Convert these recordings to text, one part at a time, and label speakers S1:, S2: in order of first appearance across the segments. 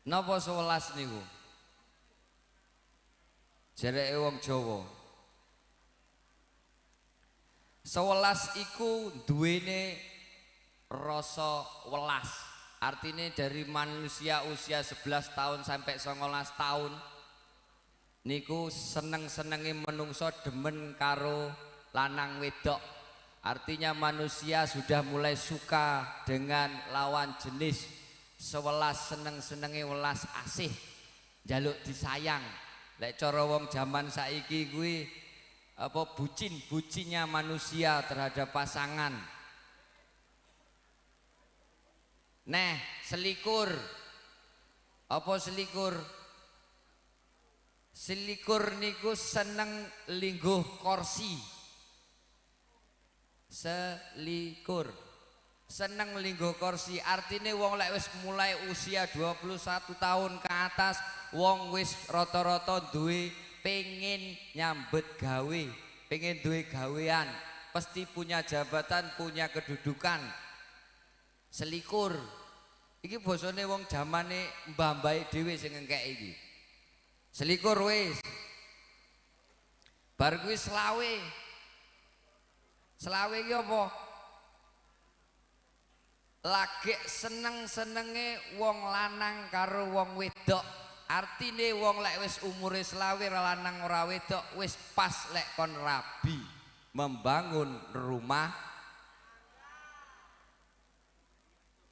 S1: Napa 11 niku? Jereke wong Jawa. 11 iku duwene rasa welas. Artine dari manusia usia 11 tahun sampai 19 tahun niku seneng-senenge menungso demen karo lanang wedok. Artinya manusia sudah mulai suka dengan lawan jenis. 11 seneng-senenge welas asih, njaluk disayang. Lek cara wong jaman saiki kuwi apa bucin-bucinnya manusia terhadap pasangan. Neh, selikur. Apa selikur? Selikur niku seneng lingguh kursi. Selikur seneng lingguh kursi, artine wong lek wis mulai usia 21 tahun ke atas, wong wis rata-rata duwe pengen nyambet gawe, pengen duwe gawean, pasti punya jabatan, punya kedudukan. Selikur iki bosone wong jamane mbah-mbahe dhewe sing ngengkeki iki. Selikur wis. Bar kuwi selawe. Selawe iki apa? Lagek seneng-senenge wong lanang karo wong wedok. Artine wong lek wis umure selawe lanang ora wedok wis pas lek kon rabi membangun rumah.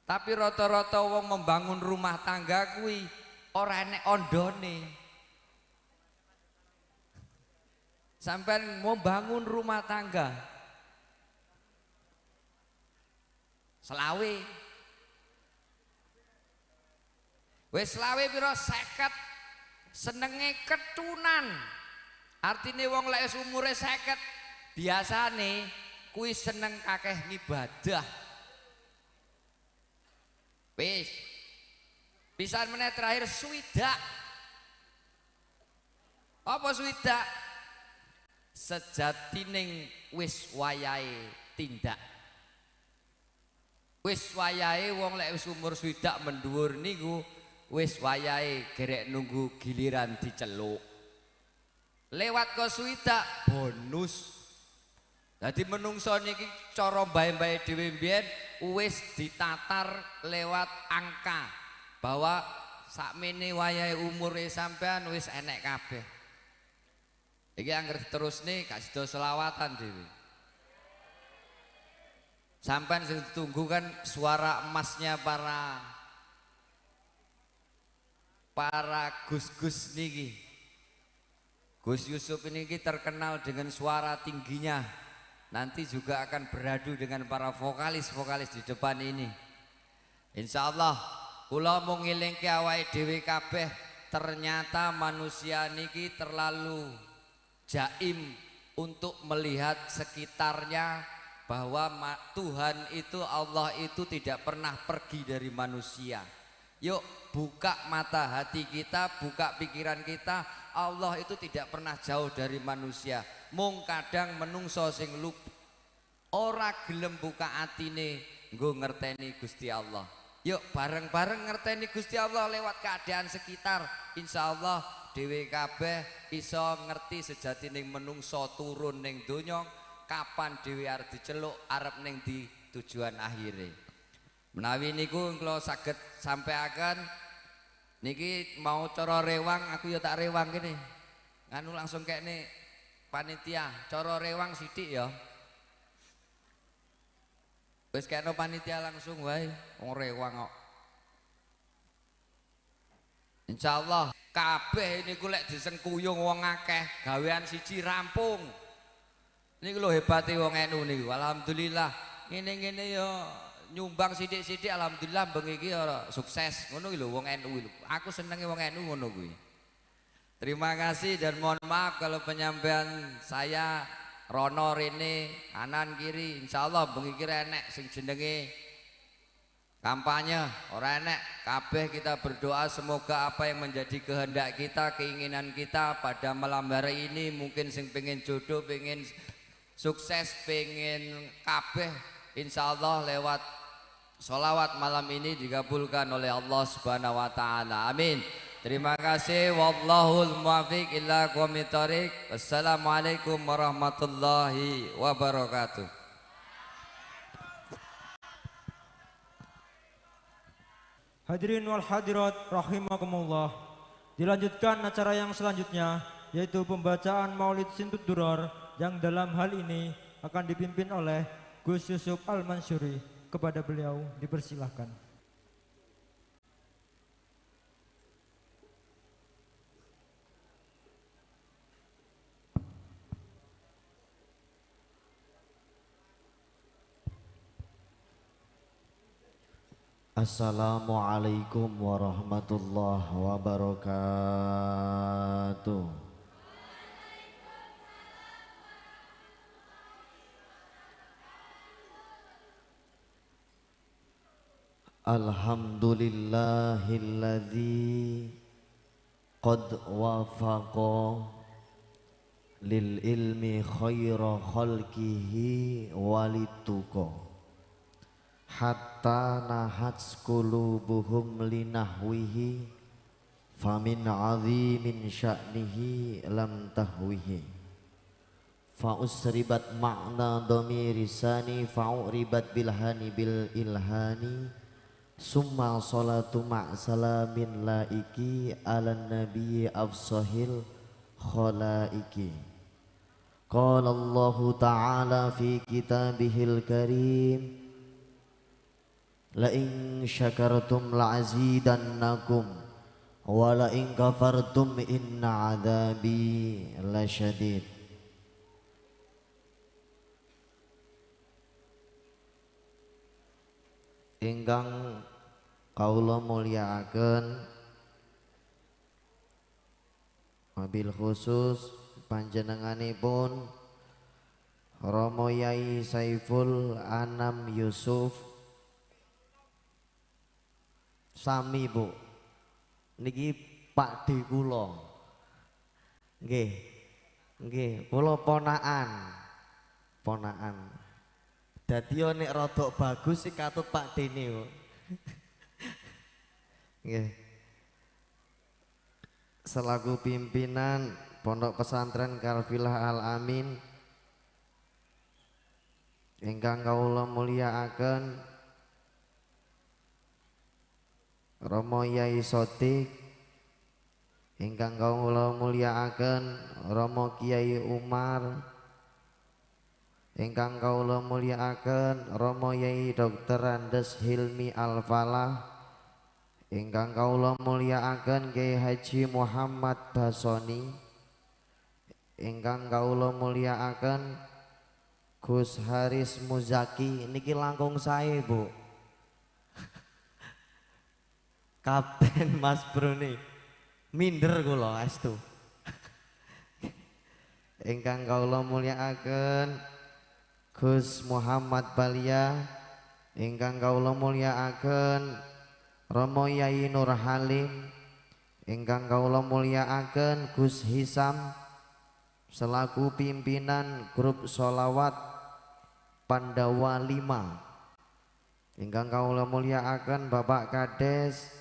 S1: Tapi rata-rata wong membangun rumah tangga kuwi ora enek ondone. Sampean membangun rumah tangga selawe. Wis selawe pira? 50. Senenge ketunan. Artine wong lek wis umure 50 biasane kuwi seneng akeh ngibadah. Wis. Pisan meneh terakhir swidak. Apa swidak? Sejatining wis wayahe tindak. Wis wayahe wong lek wis umur swidak mendhuwur niku wis wayahe gerek nunggu giliran diceluk. Lewat ke swidak bonus. Dadi menungso niki cara mbae-mbae dhewe mbiyen wis ditatar lewat angka bahwa sakmene wayahe umure sampean wis enek kabeh. Iki angger diterusne gak sida selawatan dhewe. Sampean sing ditunggu kan suara emasnya para gus-gus niki. Gus Yusuf ini terkenal dengan suara tingginya. Nanti juga akan beradu dengan para vokalis-vokalis di depan ini. Insya Allah kula mung ngelingke awake dhewe kabeh, ternyata manusia niki terlalu jaim untuk melihat sekitarnya bahwa Tuhan itu, Allah itu tidak pernah pergi dari manusia. Yuk buka mata hati kita, buka pikiran kita, Allah itu tidak pernah jauh dari manusia. Mung kadang menungso sing lup ora gelem buka atine nggo ngerteni Gusti Allah. Yuk bareng-bareng ngerteni Gusti Allah lewat keadaan sekitar. Insya Allah dhewe kabeh iso ngerti sejatine menungso turun ning donya, kapan dhewe arep diceluk, arep ning di tujuan akhire. Menawi niku kula saged sampeaken niki mau cara rewang, aku ya tak rewang kene. Nganu langsung kekne panitia, cara rewang sithik ya. Wis kekno panitia langsung wae, wong rewang kok. Insyaallah kabeh niku lek disengkuyung wong akeh, gawean siji rampung. Niku lho hebate wong NU niku. Alhamdulillah. Ngene-ngene ya nyumbang sithik-sithik, alhamdulillah bengi iki ya sukses. Ngono iki lho wong NU lho. Aku senenge wong NU ngono kuwi. Terima kasih dan mohon maaf kalau penyampaian saya rono rene kanan kiri. Insyaallah bengi iki enek sing jenenge kampanye, ora enek. Kabeh kita berdoa semoga apa yang menjadi kehendak kita, keinginan kita pada malam hari ini, mungkin sing pengen jodoh, pengen sukses, pengen kabeh, insyaallah lewat Solawat malam ini dikabulkan oleh Allah Subhanahu wa taala. Amin. Terima kasih. Wallahul muwaffiq ila aqwamit thoriq. Wassalamualaikum warahmatullahi wabarakatuh.
S2: Hadirin wal hadirat rahimakumullah. Dilanjutkan acara yang selanjutnya, yaitu pembacaan Maulid Simtud Duror yang dalam hal ini akan dipimpin oleh Gus Yusuf Al-Mansuri. Kepada beliau dipersilahkan.
S3: Assalamualaikum warahmatullahi wabarakatuh. Alhamdulillahilladzi qad wafaqa lil ilmi khaira khalqihi walituqa hatta nahat qulubuhum linahwihi famin azimin sya'nihi lam tahwihi fa usribat ma'na dhamirisani fa'uribat bilhani bil ilhani summa salatu ma'salamin laiki ala nabiyyi afsahil khalaiki. Qala Allahu ta'ala fi kitabihil karim, la in syakartum la'azidannakum wa la in kafartum inna adzabi lasyadid. Ingkang kawula mulyakaken wabil khusus panjenenganipun Romo Yai Saiful Anam Yusuf sami Bu, niki Pak D kula. Nggih. Nggih, kula ponakan. Ponakan. Dadi nek rodok bagus sih katut Pak Dene, Bu. Nggih. Selaku pimpinan Pondok Pesantren Karfilah Al Amin ingkang kawula mulyakaken Romo Yai Sotik, ingkang kawula mulyakaken Romo Kiai Umar, ingkang kawula mulyakaken Romo Yai Dr. Andes Hilmi Al-Falah, ingkang kawula mulyakaken Kiai Haji Muhammad Basoni, ingkang kawula mulyakaken Gus Haris Muzaki. Niki langkung sae Bu. Kapten Mas Bruni minder kula estu. Ingkang kawula mulyakaken Gus Muhammad Balia, ingkang kawula mulyakaken Romo Yai Nur Halim, ingkang kawula mulyakaken Gus Hisam selaku pimpinan grup sholawat Pandawa 5, ingkang kawula mulyakaken Bapak Kades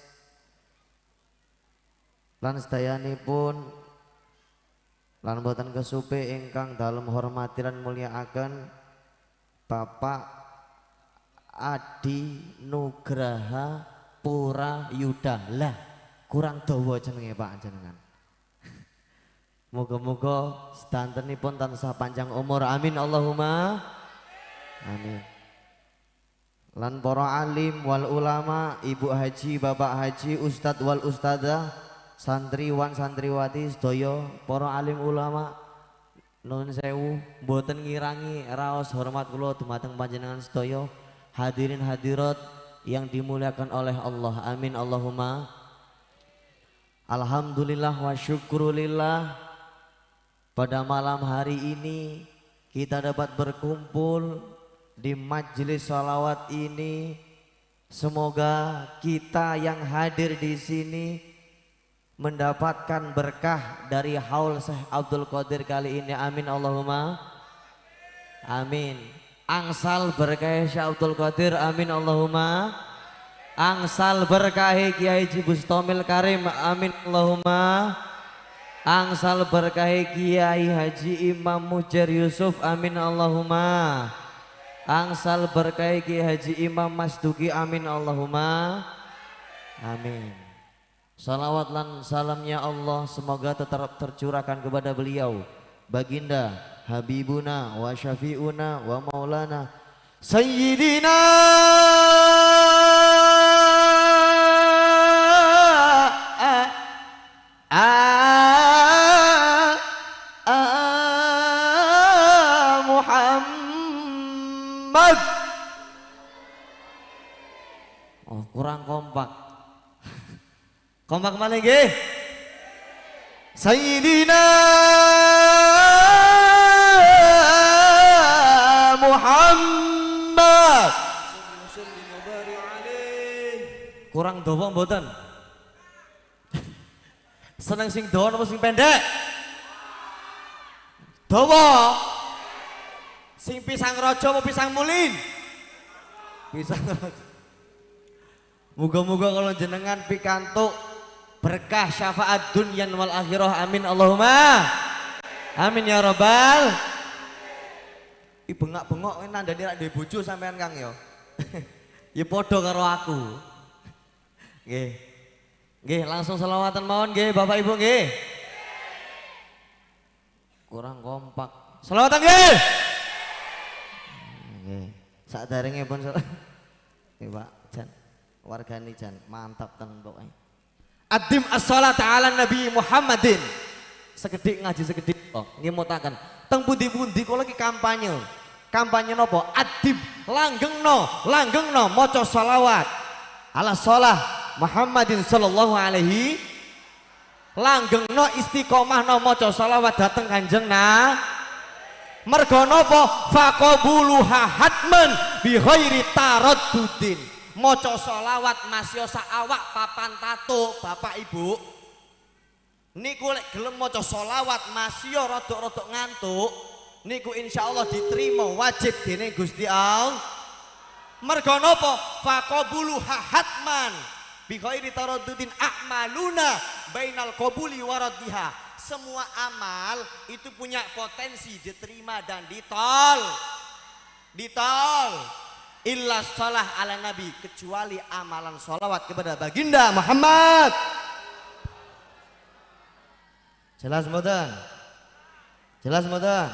S3: lan sedayanipun lan boten kesupe ingkang dalem hormati lan mulyakaken Bapak Adi Nugraha Pura Yuda. Lah kurang dawa jenenge Pak jenengan. Moga-moga sedantenipun tansah panjang umur. Amin Allahumma amin. Lan para alim wal ulama, ibu haji, bapak haji, ustadz wal ustadzah, santriwan santriwati sedaya, para alim ulama, nuwun sewu mboten ngirangi raos hormat kula dumateng panjenengan sedaya, hadirin hadirat yang dimuliakan oleh Allah. Amin Allahumma. Alhamdulillah wa syukrulillah, pada malam hari ini kita dapat berkumpul di majelis sholawat ini. Semoga kita yang hadir di sini mendapatkan berkah dari haul Syekh Abdul Qadir kali ini. Amin Allahumma amin. Angsal berkah Syekh Abdul Qadir, amin Allahumma. Angsal berkah Kiai Haji Bustomil Karim, amin Allahumma. Angsal berkah Kiai Haji Imam Mujer Yusuf, amin Allahumma. Angsal berkah Kiai Haji Imam Masduki, amin Allahumma. Amin. Salawat lan salamnya Allah semoga tetap tercurahkan kepada beliau, baginda Habibuna wa Syafi'una wa Maulana Sayyidina Muhammad. Oh, kurang kompak. Kompak kembali nggih. Sayyidina Muhammad. Kurang dawa mboten? Seneng sing dawa napa sing pendek? Dawa. Sing pisang raja apa pisang mulin? Pisang raja. Muga-muga kalau jenengan pikantuk berkah syafaat dunyan wal akhirah, amin Allahumma. Amin ya robbal. I bengak-bengok nandani rak duwe bojo sampean Kang ya. Ya padha karo aku. Nggih. Nggih, langsung selawatan mawon nggih Bapak Ibu nggih. Kurang kompak. Selawatan nggih. Nggih. Saderenge pun nggih Pak Jan. Wargane Jan mantap tenan pokoke. Adim as-salata ala Nabi Muhammadin. Sekedhik ngaji sekedhik oh ngemutaken. Teng pundi-pundi kula iki kampanye. Kampanye napa? Adim langgengno, langgengno maca selawat ala shalah Muhammadin sallallahu alaihi. Langgengno istiqomahno maca selawat dateng Kanjeng nah. Mergo napa? Faqabuluha hatman bi ghairi taraddudin. Maca selawat masih sak awak papan tato Bapak Ibu. Niku lek gelem maca selawat masih rodok-rodok ngantuk, niku insyaallah diterima wajib dening Gusti Allah. Mergo napa? Faqabuluha hatman bi ghairi taraddudin a'maluna bainal qabuli wa raddiha. Semua amal itu punya potensi diterima dan ditol. Ditol. Illa shalah ala nabi, kecuali amalan sholawat kepada baginda Muhammad. Jelas mboten? Jelas mboten?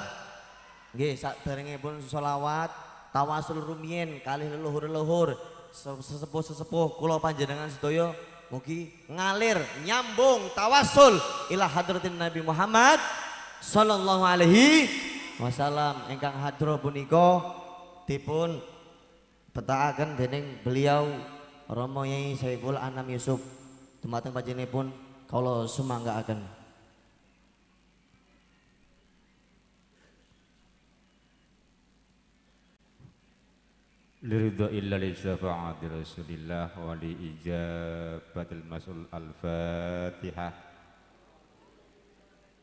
S3: Nggih, saderengipun sholawat tawasul rumiyin kalih leluhur-leluhur, sesepuh-sesepuh kula panjenengan sedaya mugi ngalir nyambung tawasul ila hadratin Nabi Muhammad sallallahu alaihi wasallam. Ingkang hadroh punika dipun betakaken dening beliau Romo Yai Saiful Anam Yusuf. Dumateng panjenenganipun kula sumanggaaken.
S4: Liridha illa li syafaati Rasulillah wa li ijabatil mas'ul al-Fatihah.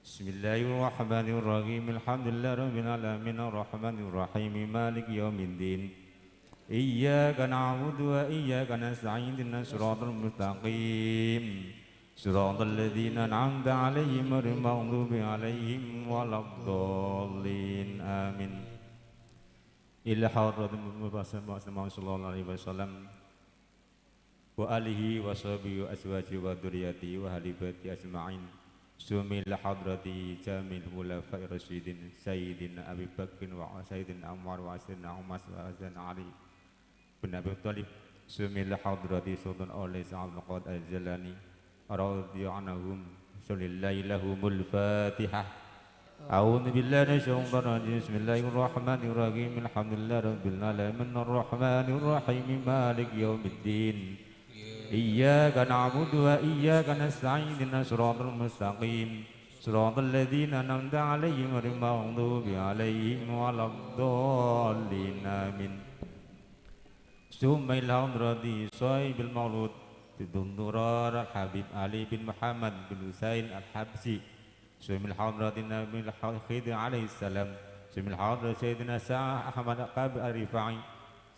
S4: Bismillahirrahmanirrahim. Alhamdulillah rabbil alamin arrahmanir rahim maliki yaumiddin. Iyyaka na'budu wa iyyaka nasta'in ihdinas siratal mustaqim. Siratal ladzina an'amta 'alaihim ghairil maghdubi 'alaihim waladdallin. Amin. Ila hadratil Muhammad sallallahu alaihi wasallam wa alihi wa sahbihi wa azwajihi wa dzurriyyatihi wa ahli baiti ajma'in. Sumil hadrati jamil khulafa'i rasyidin sayyidina Abi Bakr wa sayyidina Umar wa sayyidina Umar wa sayyidina Ali bin Abi Thalib. Sumil hadrati sultan oleh Sa'ad bin Qad al-Jalani radhiyallahu anhum. Sallallahu lahumul Fatihah. A'udzu billahi minasyaitonir rajim. Bismillahirrahmanirrahim. Alhamdulillahi rabbil alamin arrahmanir rahim maliki yaumiddin. Iyyaka na'budu wa iyyaka nasta'in ihdinas siratal mustaqim. Siratal ladzina an'amta 'alaihim ghairil maghdubi 'alaihim waladdallin. Amin. Summa ila hadrati sahibil maulud Tidundurar Habib Ali bin Muhammad bin Husain Al-Habsi. Sumil hadratin Nabi Al-Khidr alaihi salam. سمي الحضر سيدنا ساعة أحمد قاب الرفاعي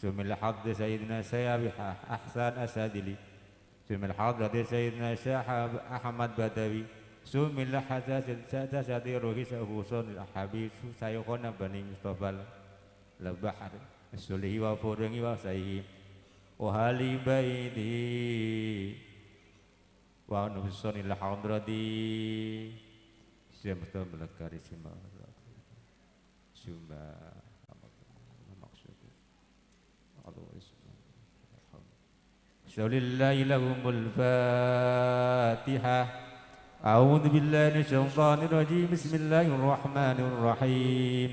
S4: سمي الحضر سيدنا سياب أحسن أسادلي سمي الحضرة سيدنا شاح أحمد بدوي سمي الحساس سادة روحي سأفوصون الحبيب سيخون بني مصطفى البحر السلي وفرني وسيه وهالي بيدي ونفسون الحضرة سيمتم لكاريسما سما لله لهم الفاتحة. أعوذ بالله من الشيطان الرجيم. بسم الله الرحمن الرحيم.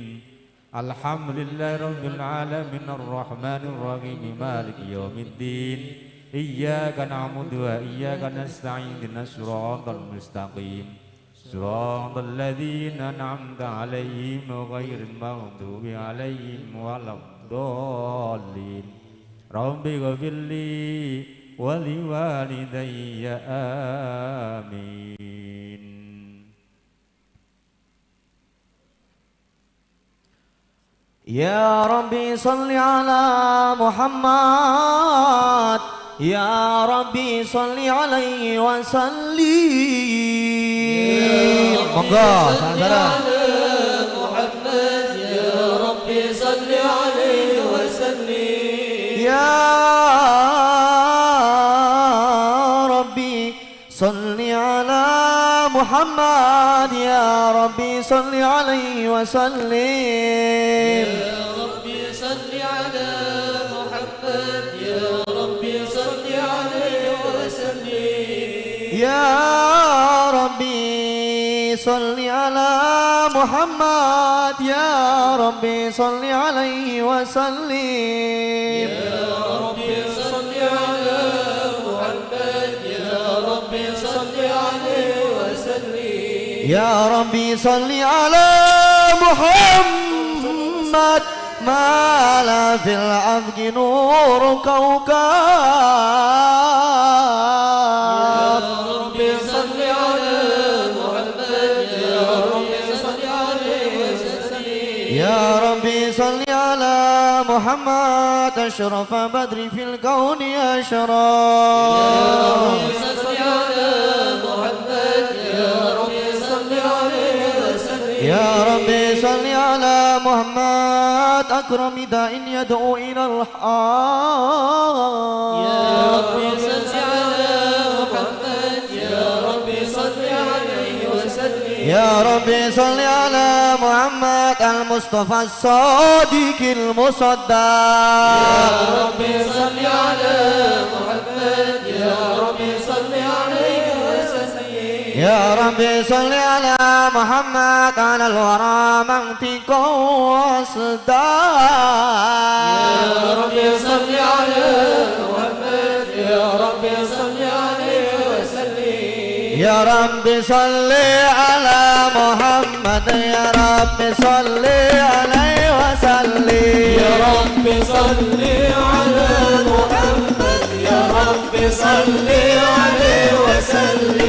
S4: الحمد لله رب العالمين الرحمن الرحيم مالك يوم الدين. إياك نعبد وإياك نستعين اهدنا الصراط المستقيم صراط الذين أنعمت عليهم غير المغضوب عليهم ولا الضالين. رب اغفر لي ولوالدي آمين.
S3: يا ربي صل على محمد. يا ربي صل عليه وسلم.
S5: Monggo sareng-sareng Muhammad. Ya Rabbi صل عليه وسلم.
S3: يا ربي صل على محمد. يا ربي صل عليه وسلم.
S5: يا ربي صل على محمد. يا ربي صل عليه وسلم.
S3: يا ربي صل على محمد. يا ربي صل عليه وسلم.
S5: يا ربي صل على محمد. يا ربي صل عليه وسلم.
S3: يا ربي صل على محمد. ما لا في العذق نور كوكب.
S5: يا ربي صل على محمد. يا ربي صل عليه وسلم.
S3: يا ربي صل على محمد أشرف بدر في الكون أشرف.
S5: يا ربي صل على محمد. يا ربي صل عليه وسلم.
S3: يا ربي صل على محمد أكرم داء يدعو إلى الحق.
S5: يا ربي صل على محمد. يا ربي صل عليه وسلم.
S3: يا ربي صل على محمد المصطفى الصادق المصدق.
S5: يا ربي صل على محمد. يا ربي صل عليه وسلم.
S3: يا ربي صل على محمد على الورى منطق وصدق.
S5: يا ربي صل على محمد. يا ربي صل عليه وسلم.
S3: يا ربي صل على محمد. يا ربي صل عليه وسلم.
S5: يا ربي صل على محمد. يا ربي صل عليه وسلم.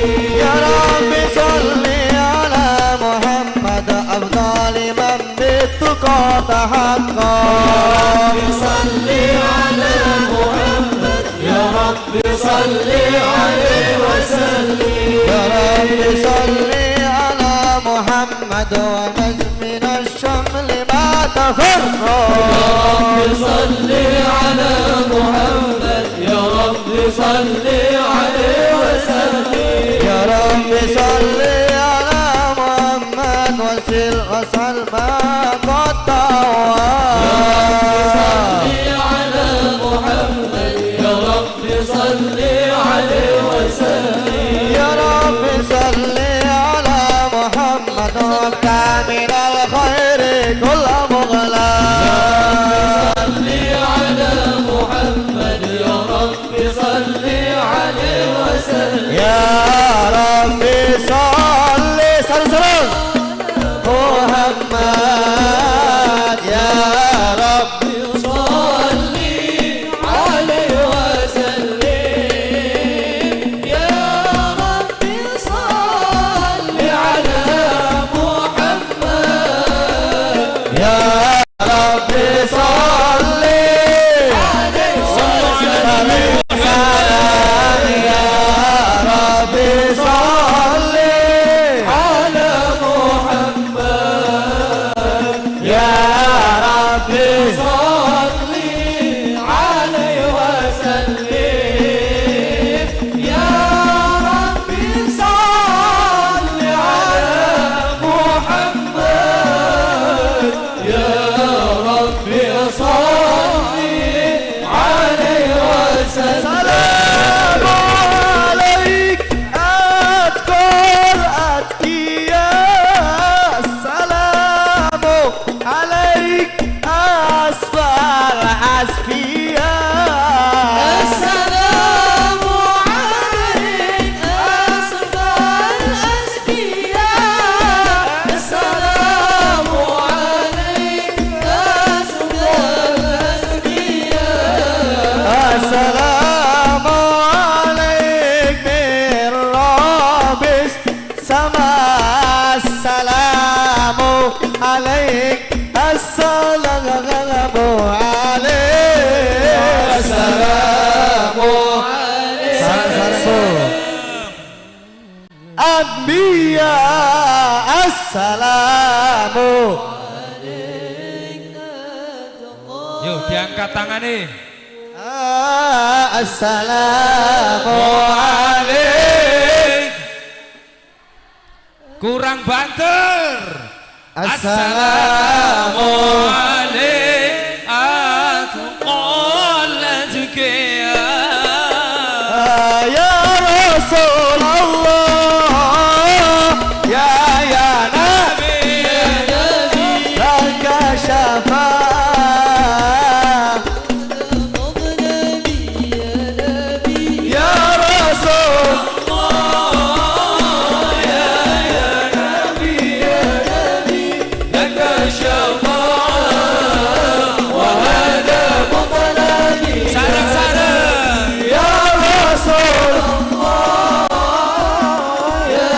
S3: يا ربي صل على محمد أفضل من بالتقى تحقق.
S5: يا ربي صل على محمد. يا ربي صل عليه وسلم.
S3: يا ربي صل على محمد ونجم من الشمل ما تفرق.
S5: يا ربي صل على محمد. يا ربي صل عليه وسلم.
S3: يا ربي صل على محمد وسل وسل ما قد طوى.
S5: يا ربي صل على محمد. يا ربي صل عليه وسلم.
S3: يا ربي صل على محمد وكامل الخير كل مغلى.
S5: يا ربي صل على محمد. يا ربي صل عليه وسلم.
S3: يا ربي صل صل صل محمد. يا ربي
S5: صل عليه وسلم. يا ربي صل على محمد.
S3: يا Sama assalamu alaik, assalamu alaik, assalamu alaik. Anbiya assalamu.
S6: Yo diangkat tangane.
S3: Assalamu alaik.
S6: Kurang banter.
S3: Assalamu
S6: alaik.
S3: Ya Rasulullah, ya ya Nabi, laka syafaat ya Rasulullah,
S5: ya ya Nabi, ya Nabi, laka syafaat wa hada mutlabi.
S6: Sareng-sareng
S3: ya Rasulullah,
S5: ya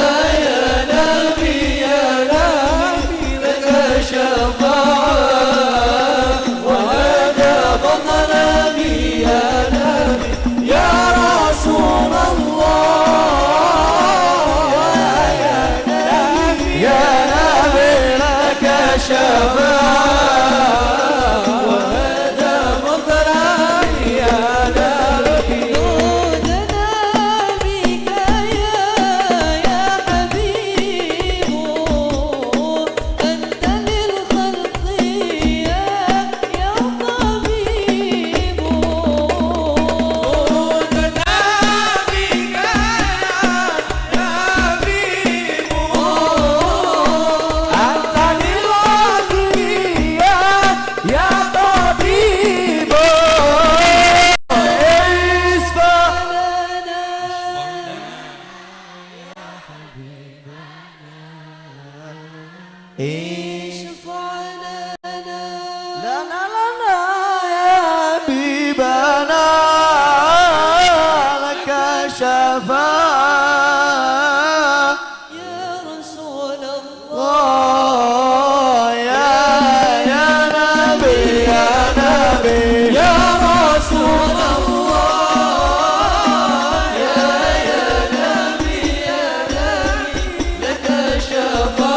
S5: ya Nabi, ya Nabi, laka syafaat wa hada mutlabi ya Nabi, ya Rasulullah, ya Nabi,
S3: ya Nabi, laka syafaat
S5: wa hada mutlabi ya Nabi.
S7: عودنا بك يا حبيب، أنت للخلق يا طبيب.
S5: عودنا بك يا حبيب،
S3: أنت للعليا يا طبيب. اشفع
S7: اشفع لنا
S3: لنا لنا يا حبيبنا، لك شفاعة
S7: يا رسول الله،
S3: الله، يا يا نبي، يا نبي،
S5: يا رسول الله، يا يا نبي، يا نبي، لك شفاعة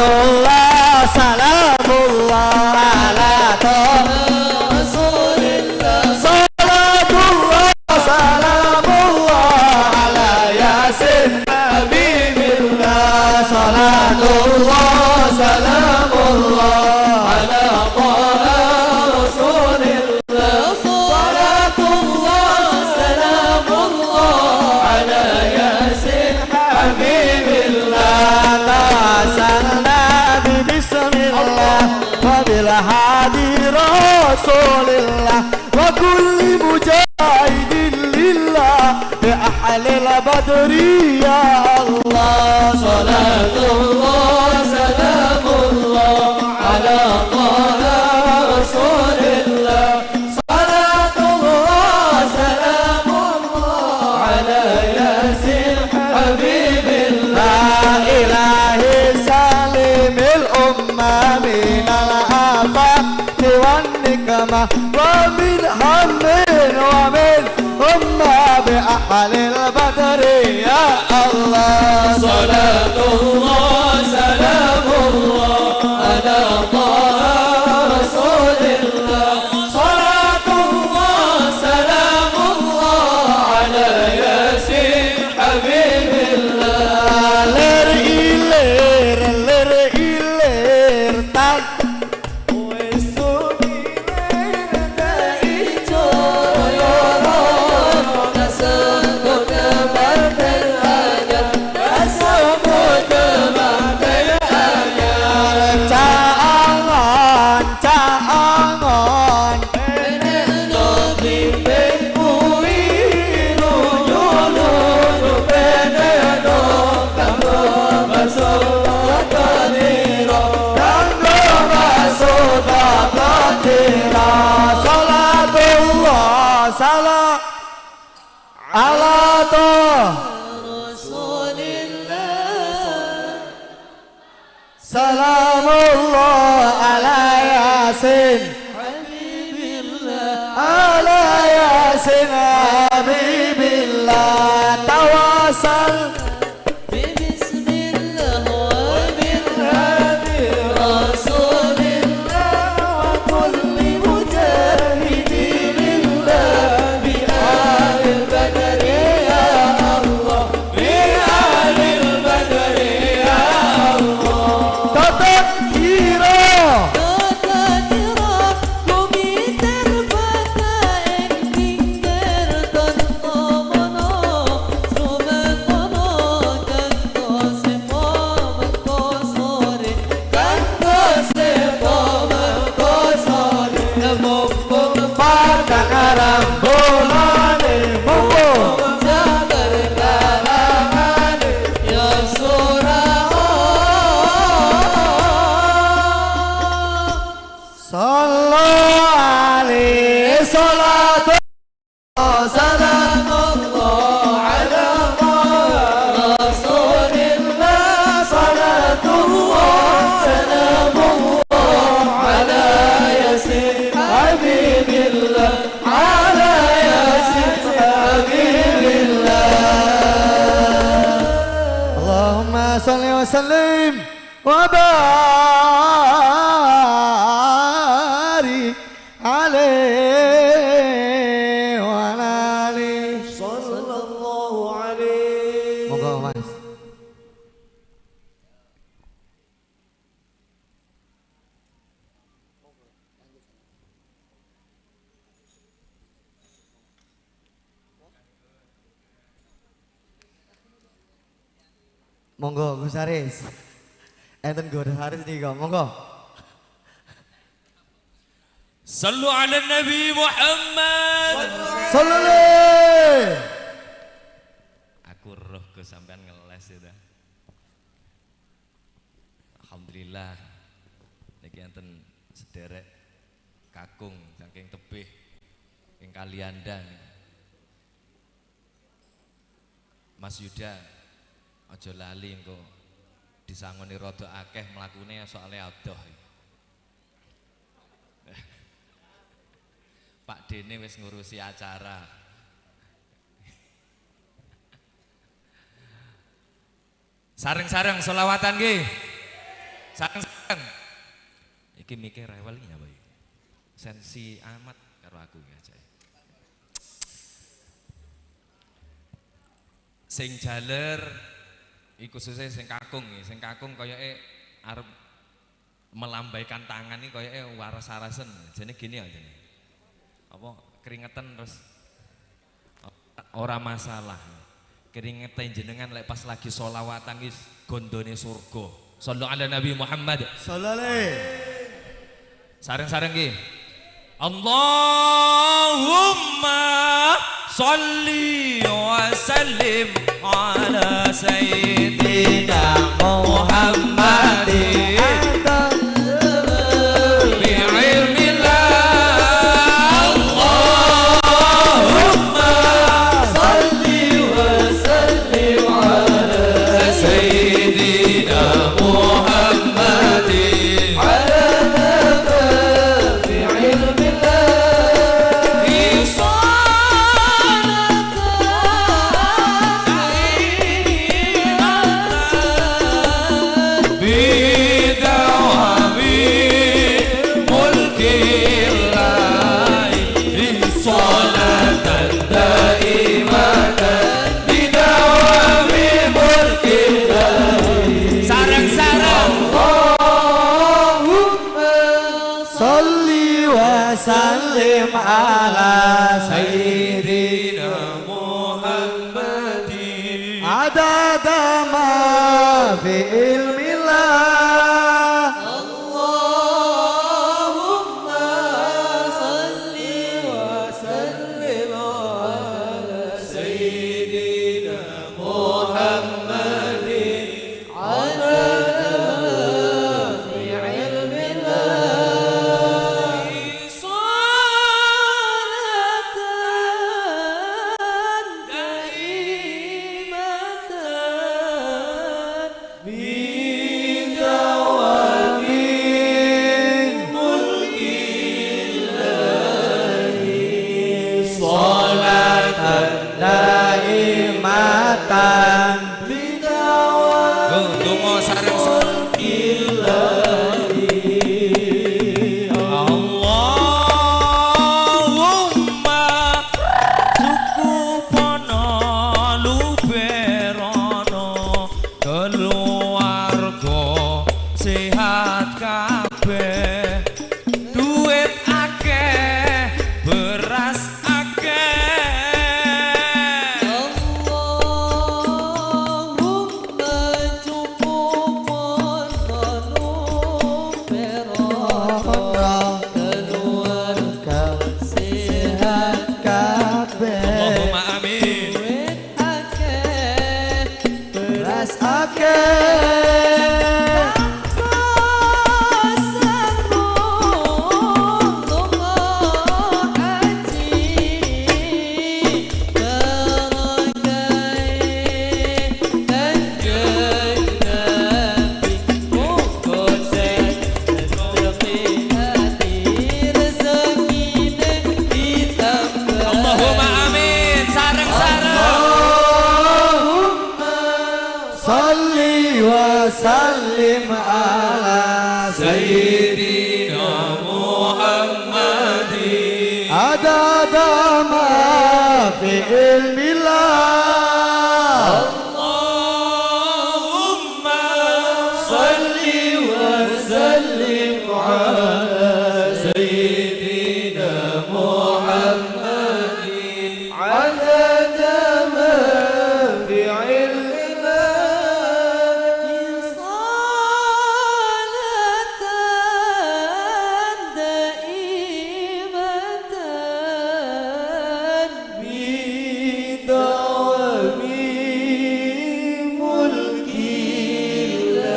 S3: Salatullah salamullah ala
S5: Rasulillah.
S3: Salatullah salamullah ala Yasin
S5: Habibillah.
S3: Salatullah salamullah
S5: ala Taha Rasulillah. Salatullah salamullah ala Yasin Habibillah.
S3: Tawasalna bismillah wa bil hadi Rasulillah wa kulli mujahidin lillah bi ahlil badri ya Allah.
S5: Salatullah salamullah ala Taha Rasulillah. Salatullah salamullah ala Yasin Habibillah.
S3: Ilahi salimil umma minal afati wan nikmah wa min hammin wa min umma bi ahlil badri ya Allah.
S5: Salatullah salamullah ala Taha Rasulillah. Salatullah salamullah ala Yasin Habibillah.
S3: Lir ilir lir ilir tak
S5: Wis sumilir ijo kasebut kemanten anyar, kasebut kemanten anyar.
S3: Caangon caangon
S5: Penekno blimbing kuwi lunyu-lunyu penekno kanggo basuh tata-nira,
S3: kanggo basuh tata-nira. Salatullah salam ala Taha
S7: Rasulillah.
S3: Salamullah ala Yasin
S7: Habibillah.
S3: ala Yasin Habibillah. Tawasal
S7: Bismillah wa bil hadi Rasulillah wa kulli mujahidin lillah bi ahlil badri ya Allah,
S5: bi ahlil badri ya Allah.
S3: Totot ira
S7: Tata kira kumiter bata ing pinggir tanpa mono sumekono kanggo sepo mengko sore,
S5: kanggo sepo mengko sore. Mumpung
S3: padang rambulane mumpung
S5: jabar kalangane
S7: ya surah.
S3: Sallu alaihi salatu
S5: salamullah ala Rasulillah. Salatullah salamullah ala Yasin Habibillah, ala Yasin Habibillah.
S3: Allahumma salli wa sallim wa barik alaihi wa ala alihi.
S5: Sallallahu alaihi.
S3: Monggo Mas. Monggo Gus Haris. Enten Gus Haris nih kok. Monggo.
S6: Sallu ala Nabi Muhammad.
S3: Sallallahu.
S6: Aku roh ke sampean ngeles ya. Alhamdulillah. Niki enten sederek kakung saking tebih ing Kalianda. Mas Yuda aja lali engko disangoni rada akeh mlakune soalnya adoh. Pak Dene wis ngurusi acara. Sareng-sareng selawatan nggih. Sareng-sareng. Iki mikir rewel iki nyapa iki. Sensi amat karo aku iki aja. Sing jaler iki khususnya sing kakung iki, sing kakung koyoke arep melambaikan tangan iki koyoke waras-arasen. Jane gini aja. Apa keringetan terus ora masalah. Keringete jenengan lek pas lagi sholawatan iki gondone surga. Sallu ala Nabi Muhammad.
S3: Sallallahu.
S6: Sareng-sareng iki. Allahumma sholli wa sallim ala sayyidina Muhammadin.
S3: Salim ala
S6: Sayyidina Muhammadin
S3: adada ma fi ilmillah.
S7: Allahumma salli wa sallim ala Sayyidina Muhammadin adada ma fi ilmillah.
S6: Allahumma cukupono luberono keluarga sehat kabeh, duit akeh, beras akeh.
S7: Allahumma cukupono luberono keluarga sehat
S3: kabeh,
S6: Allahumma amin.
S7: Duit akeh,
S3: beras akeh.
S6: Allahumma amin. Sareng-sareng.
S3: Allahumma salli wa sallim ala
S6: Sayyidina Muhammadin
S3: adada ma fi ilmillah.
S6: Allahumma salli wa sallim ala Sayyidina Muhammadin
S5: adada ma fi ilmillah.
S7: Salatan daimatan
S5: bidawami mulkillahi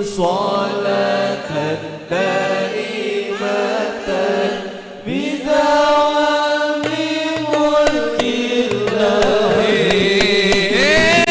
S5: salatan daimatan bidawami mulkillahi.
S3: Hey.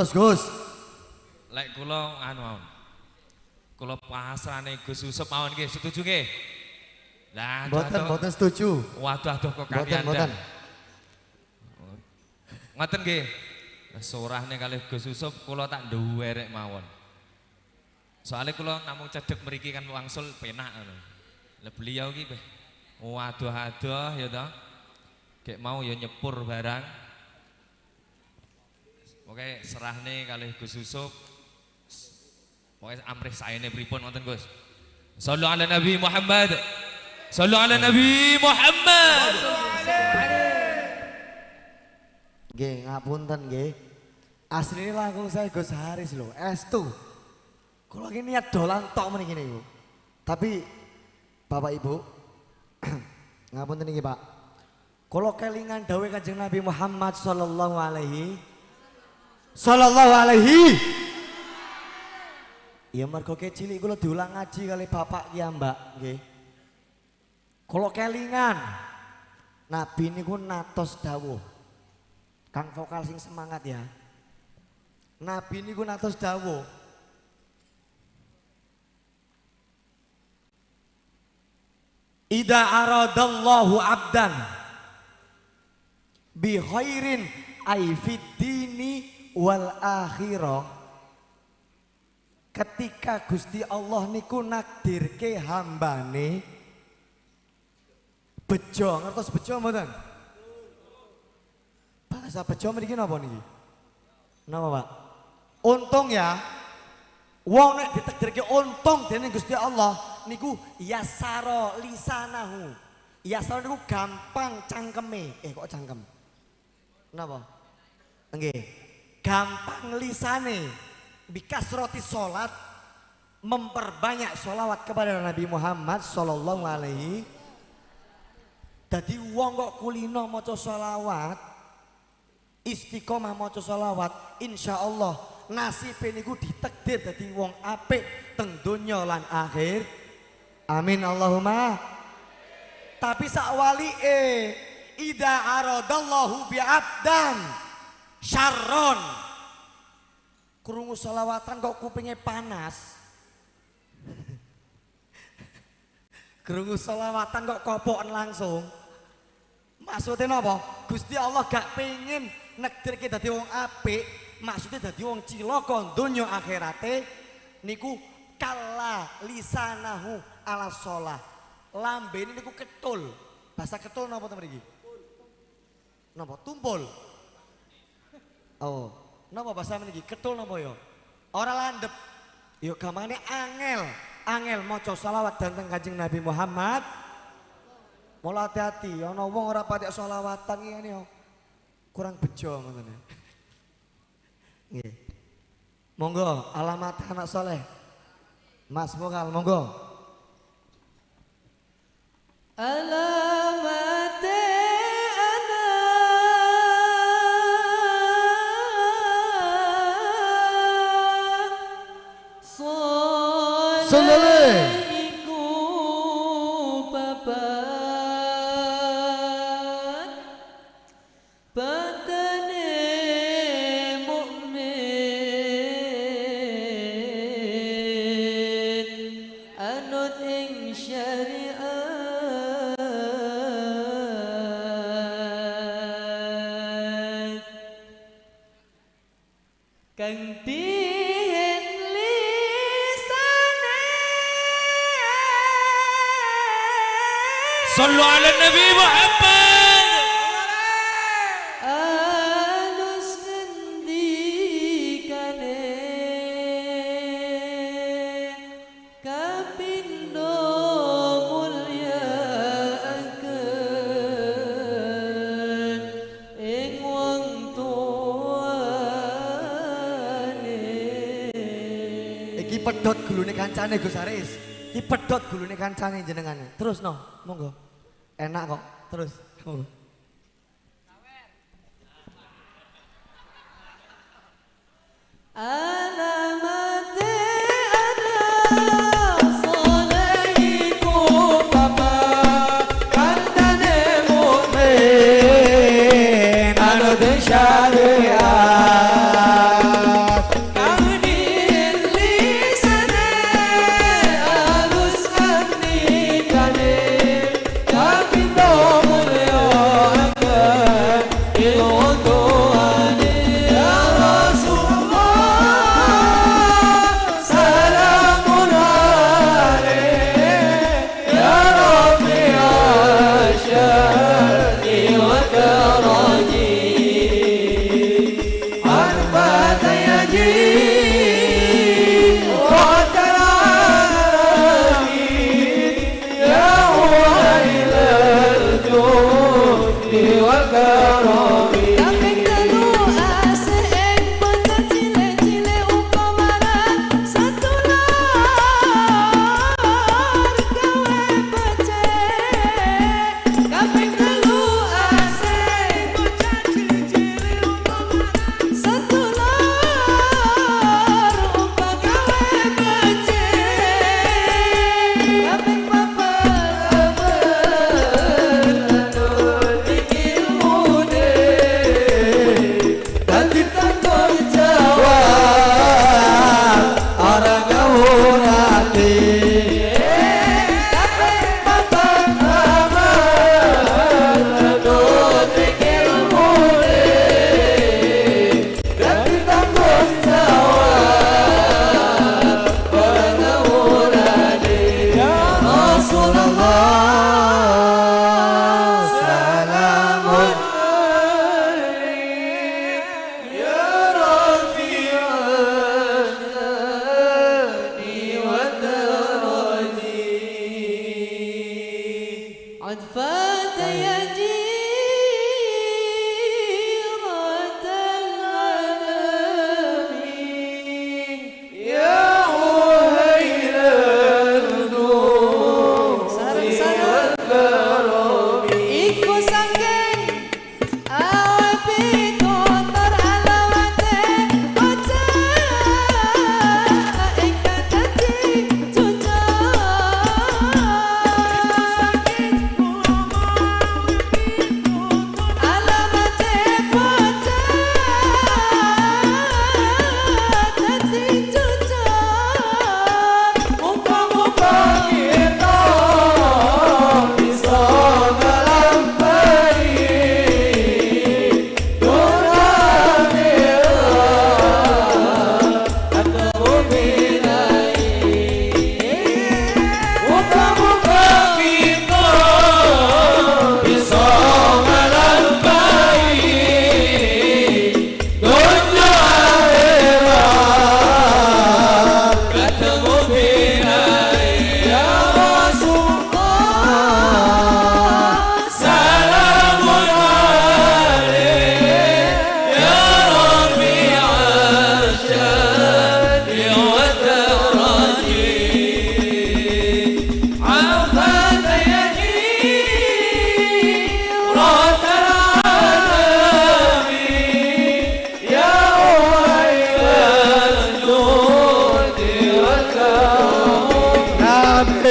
S3: Terus Gus.
S6: Lek kula anu mawon. Kula pasrahne Gus Yusuf mawon nggih, setuju nggih? Lah
S3: mboten mboten setuju.
S6: Waduh aduh kok kalian.
S3: Mboten.
S6: Ngoten nggih. Surahne kalih Gus Yusuf kula tak nduwerek mawon. Soale kula namung cedhek mriki kan wangsul penak ngono. Lah beliau iki waduh aduh ya toh. Gek mau ya nyepur barang. Pokoke serahne kalih Gus Yusuf. Pokoke amrih saene pripun ngoten Gus. Sallu ala Nabi Muhammad. Sallu ala Nabi Muhammad.
S3: Nggih, ngapunten nggih. Asline langkung saya Gus Haris lho, estu. Kula iki niat dolan tok mriki niku. Tapi Bapak Ibu, ngapunten iki Pak. Kula kelingan dawuh Kanjeng Nabi Muhammad sallallahu alaihi sallallahu alaihi. Ya mergo cilik kula diulang ngaji kali bapak ki Mbak nggih. Kula kelingan Nabi niku natos dawuh. Kang vokal sing semangat ya. Nabi niku natos dawuh. Idza aradallahu abdan bi khairin ay fid dini wal akhirah. Ketika Gusti Allah niku nakdirke hambane bejo, ngertos bejo mboten? Bahasa bejo mriki napa niki? Napa, Pak? Untung ya. Wong nek ditakdirke untung dening Gusti Allah niku yasara lisanahu. Yasara niku gampang cangkeme. Kok cangkem? Napa? Nggih. Gampang lisane. Bikasroti sholat, memperbanyak sholawat kepada Nabi Muhammad sallallahu alaihi. Dadi wong kok kulino maca sholawat, istiqomah maca sholawat, insya Allah nasibe niku ditakdir dadi wong apik teng donya lan akhir. Amin Allahumma. Tapi sakwalike idza aradallahu bi'abdan syarron, krungu sholawatan kok kupingnya panas. Krungu sholawatan kok kopokan langsung. Maksudnya napa? Gusti Allah gak pengen nekdirke dadi wong apik, maksudnya dadi wong cilaka donya akhirate niku kalla lisanahu ala sholah. Lambene niku ketul. Bahasa ketul napa to mriki? Napa? Tumpul. Oh. Napa bahasa mriki? Ketul napa ya? Ora landhep. Ya gamane angel. Angel maca sholawat dhateng Kanjeng Nabi Muhammad. Mula hati-hati, ana wong ora patek sholawatan iki ngene yo. Kurang bejo ngoten. Nggih. Monggo alamat anak soleh. Mas vokal monggo.
S7: Alamat
S3: Soleh
S7: iku papat batane mukmin anut ing syariat kang dihen lisane.
S6: Sallu ala Nabi Muhammad.
S7: Alus ngendikane kapindo mulyaaken ing wong tuane.
S3: Iki pedhot gulune kancane Gus Haris. Iki pedhot gulune kancane jenengane. Terus no, monggo. Enak kok, terus. Monggo.
S7: Alamate ana soleh iku papat kandane mukmin anut syariat.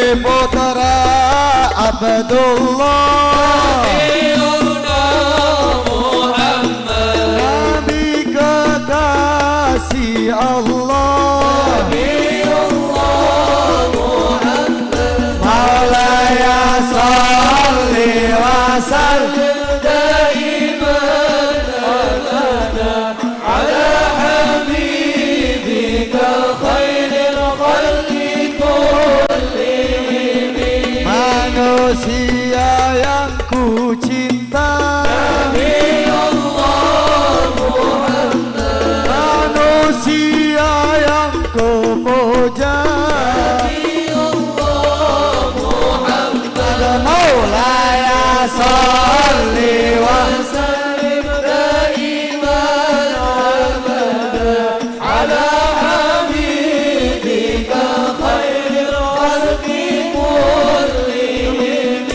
S8: Putra Abdullah,
S5: Nabiyuna Muhammad,
S8: Nabi kekasih Allah,
S5: Nabiyullah Muhammad.
S8: Maulaya sholli wa sallim
S5: daiman abada ala habibika khairil khalqi kullihim.
S8: Manusia yang ku cinta,
S5: Nabiyullah Muhammad,
S8: manusia yang ku puja,
S5: Nabiyullah Muhammad.
S8: Maulaya sholli wa
S5: sallim daiman abada ala habibika khairil khalqi kullihim.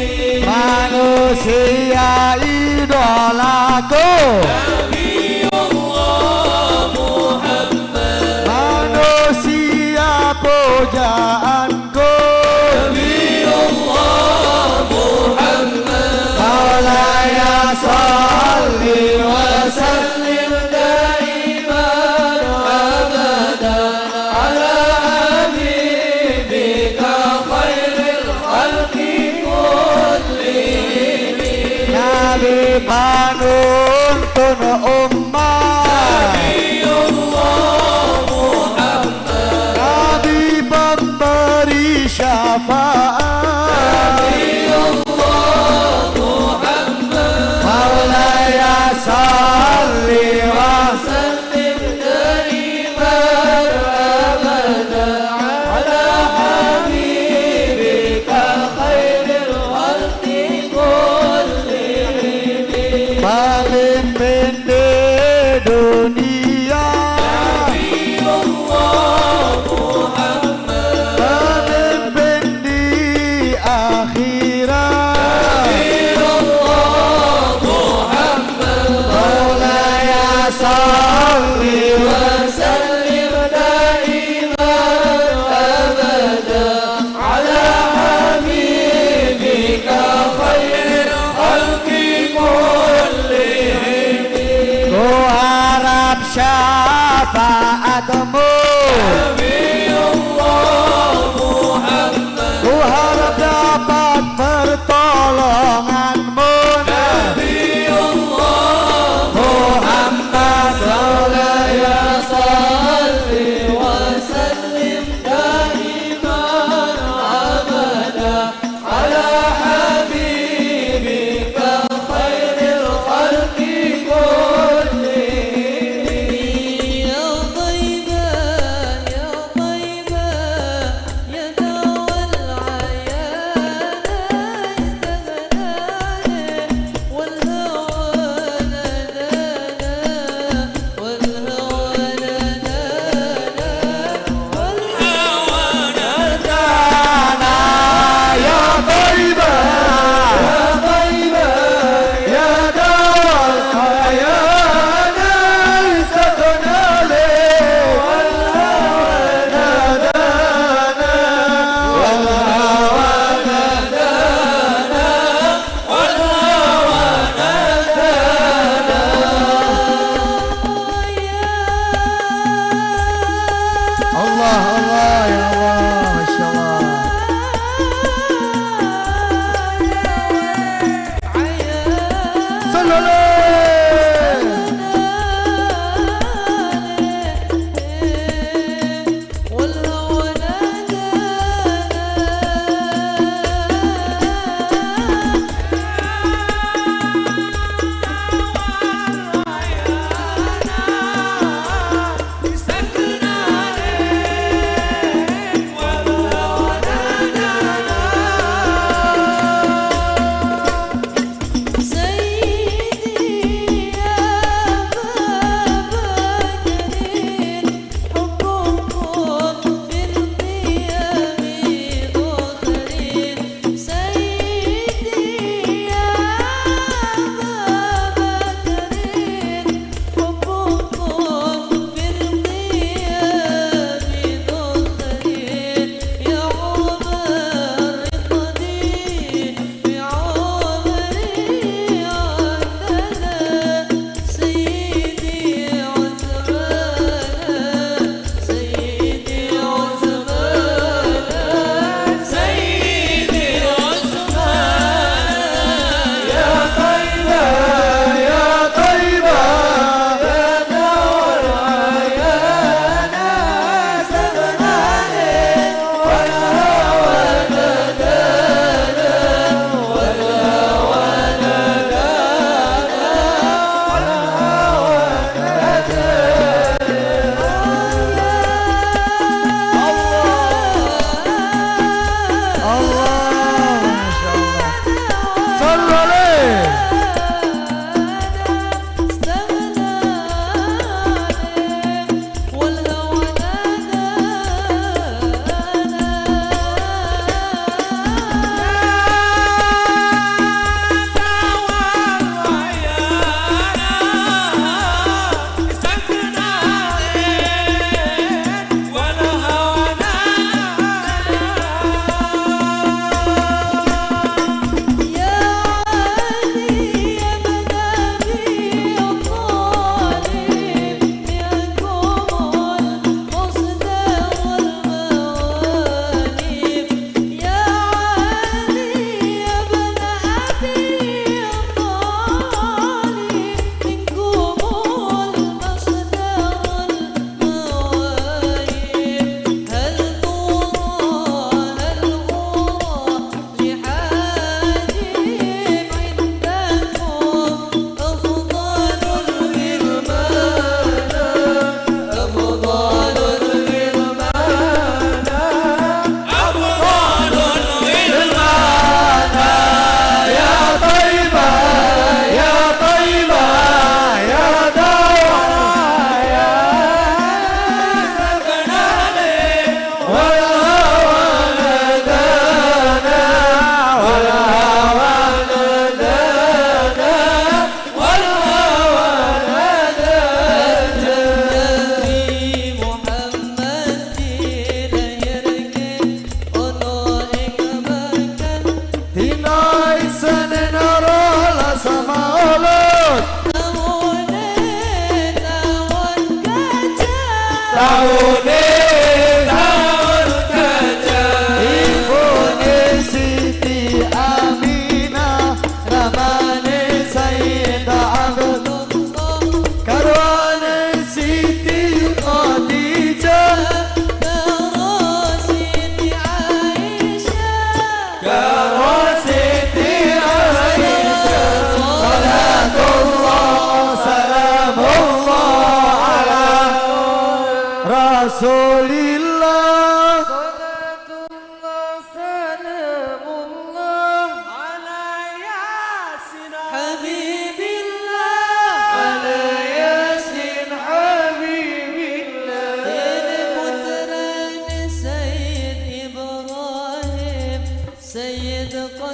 S8: Manusia idolaku,
S5: Nabiyullah Muhammad,
S8: manusia pujaanku,
S5: Nabiyullah Muhammad.
S8: Maulaya sholli wa
S5: sallim daiman abada ala habibika khairil khalqi kullihim.
S8: Nabi panuntun umat,
S5: Nabiyullah Muhammad,
S8: Nabi pemberi syafaat,
S5: Nabiyullah Muhammad.
S8: Maulaya sholli wa
S5: sallim daiman abada ala habibika khairil khalqi kullihim.
S8: Pemimpin di dunia,
S5: Nabiyullah Muhammad,
S8: pemimpin di akhirat,
S5: Nabiyullah Muhammad.
S8: Maulaya sholli wa
S5: sallim daiman abada ala habibika khairil khalqi kullihim.
S8: Ku harap syafaatmu,
S5: Nabiyullah Muhammad,
S8: ku harap dapat pertolonganmu,
S5: Nabiyullah
S8: Muhammad.
S5: Maulaya sholli wa sallim daiman abada ala habibika khairil khalqi kullihim.
S7: Ya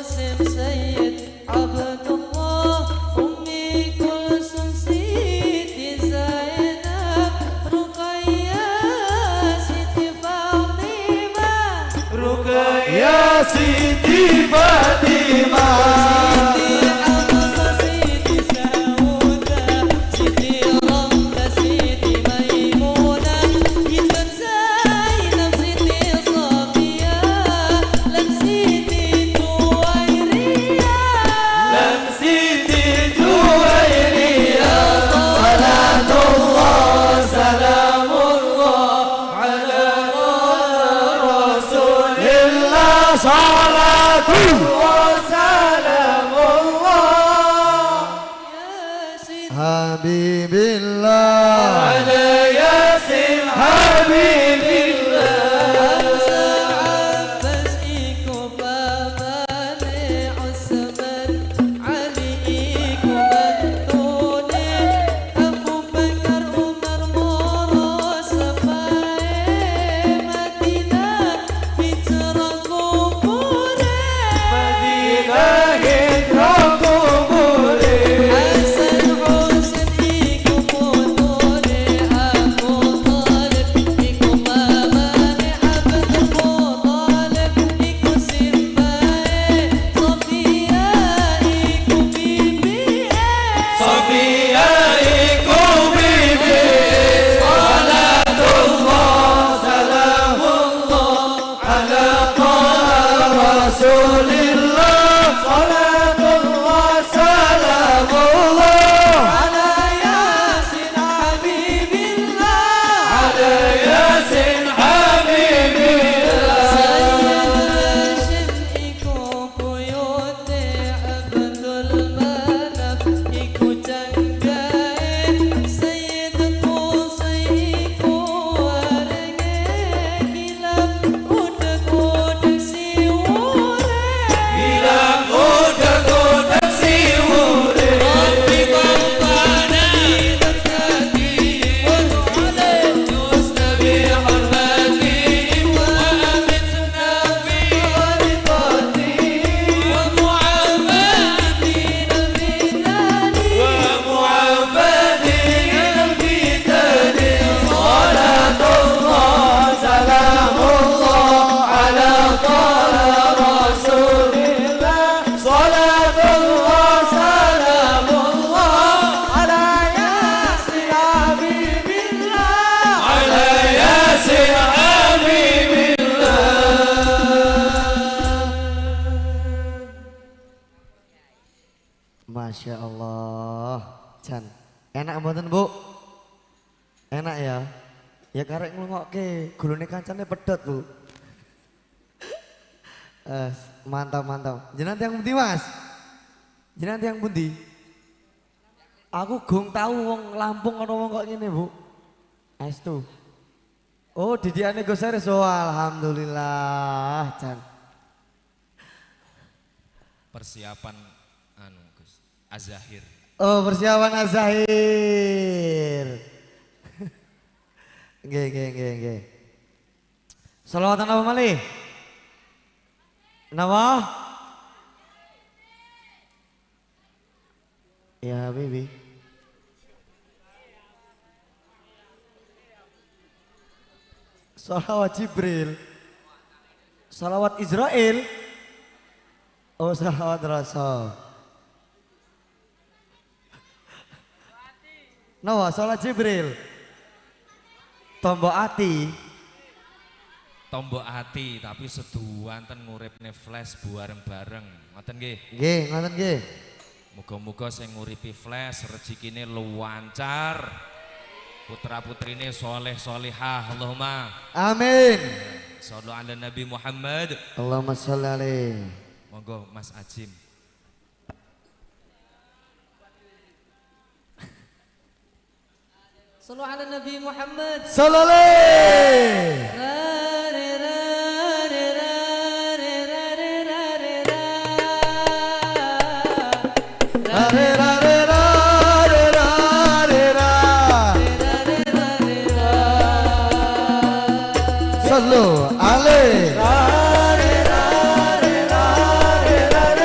S7: Qasim, Sayyid Abdullah, Ummi Kulsum, Siti Zainab, Ruqayyah, Siti Fatimah,
S8: Ruqayyah, Siti Fatimah,
S7: Siti Hafsah, Siti Saudah, Siti Ramlah, Siti Maimunah, Intan Zainab, Siti Safiyah, lan Siti Juwairiyah,
S8: lan Siti Juwairiyah. Salatullah, salamullah ala Rasulillah. Salatullah, salamullah
S3: Habibillah
S8: ala Yasin Habibillah.
S7: Hamzah, Abbas iku pamane Utsman, Ali iku mantune, Abu Bakar, Umar moro sepae, Madinah hijrah kubure,
S8: Madinah hijrah kubure.
S7: Hasan Husain iku putune, Abu Thalib iku mamane, Abdul Muthalib iku simbahe, Sofia iku bibie,
S8: Sofia iku bibi. Salatullah, salamullah ala Rasulillah. Salatullah, salamullah
S7: ala Yasin Habibillah,
S8: ala Yasin Habibillah.
S7: Sayyid Hashim iku buyute, Abdul Manaf iku janggae, Sayyid Qusay iku warenge, Kilab udeg-udeg siwure,
S8: Bilang udeg-udeg siwure.
S7: Rabbi fanfa'na bi barakatihim wa bi hurmatihim wa amitna fi tariqatihim wa mu'afatina al-fitani,
S8: wa mu'afatina al-fitani. Salatullah, salamullah ala Rasulillah. Salatullah, salamullah
S7: ala Yasin Habibillah.
S8: ala Yasin Habibillah.
S3: Masya Allah. Jan, enak mboten Bu? Enak ya? Ya karek ngrungokke, gulune kancane pedhot Bu. Mantap mantap. Jenengan tiyang pundi Mas? Jenengan tiyang pundi? Aku gong tahu wong Lampung ana wong kok ngene Bu. Estu. Oh, didikane Gus Aris. Oh, alhamdulillah, Jan.
S6: Persiapan anu Gus, Azahir.
S3: Oh, persiapan Azahir. Nggih, nggih, nggih, nggih. Salawatan apa malih? Napa? Ya, Habibi. Salawat Jibril. Salawat Israel. Oh, salawat Rasul. Napa? Salawat Jibril. Tombok ati.
S6: Tombok ati tapi seduwanten nguripne flash bareng-bareng. Ngoten nggih.
S3: Nggih, ngoten nggih.
S6: Muga-muga sing nguripi flash rezekine lancar. Putra-putrine soleh-solihah. Allahumma
S3: amin.
S6: Shallu ala Nabi Muhammad.
S3: Allahumma sholli alaihi.
S6: Monggo Mas Ajim.
S7: Sallu ala Nabi Muhammad.
S3: Sallu alaihi. Re re re re re re re re. Sallu alaihi.
S8: Re re re re re re.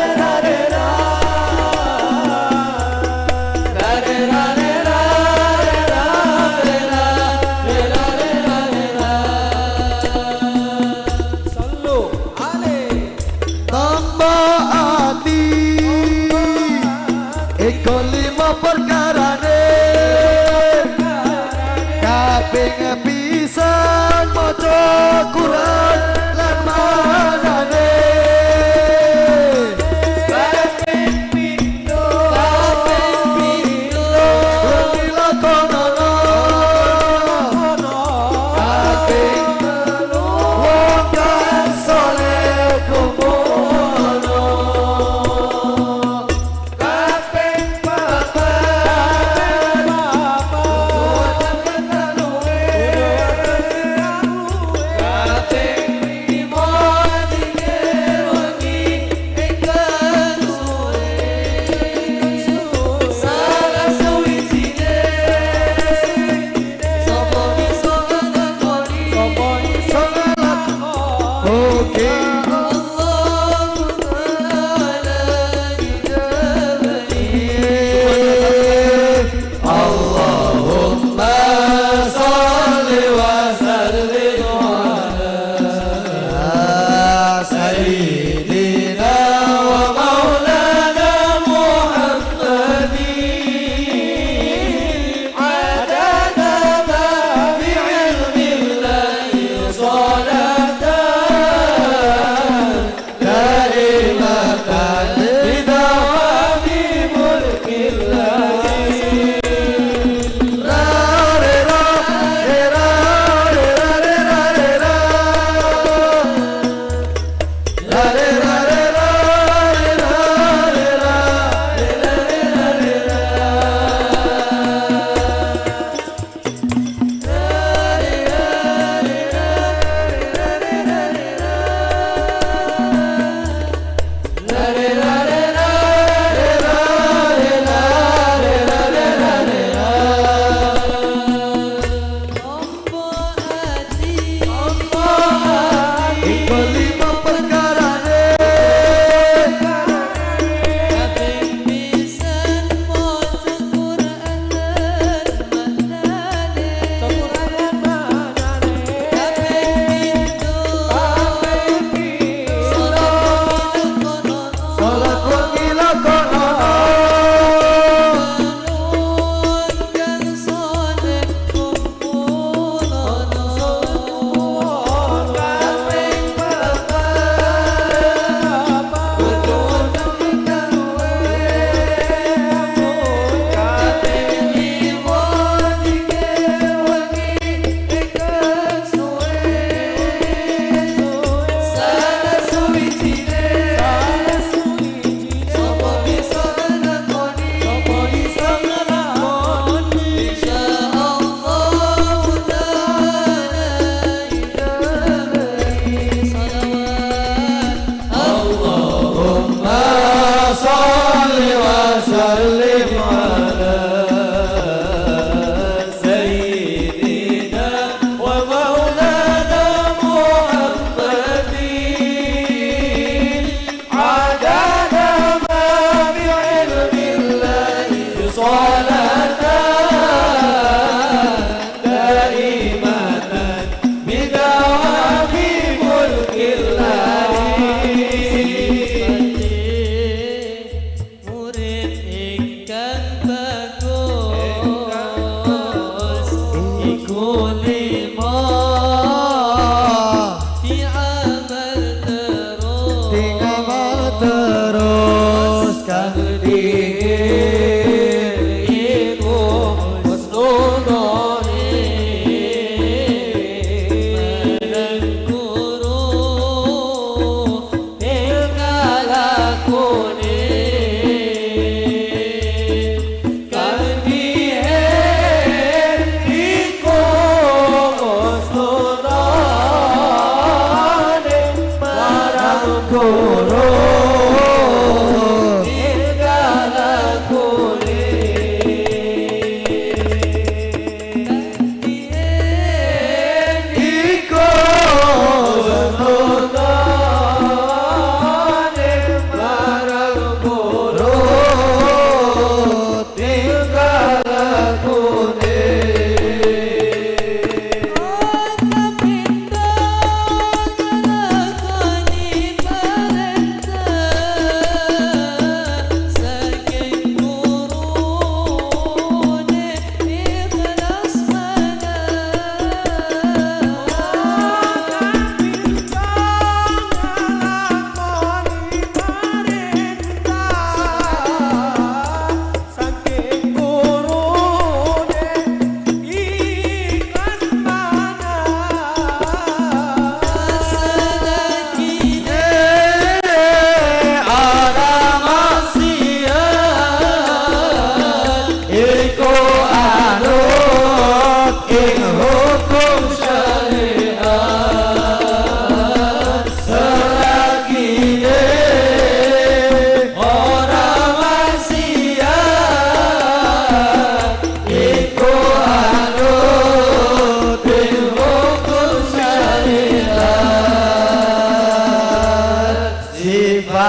S5: في علم الله صلاة.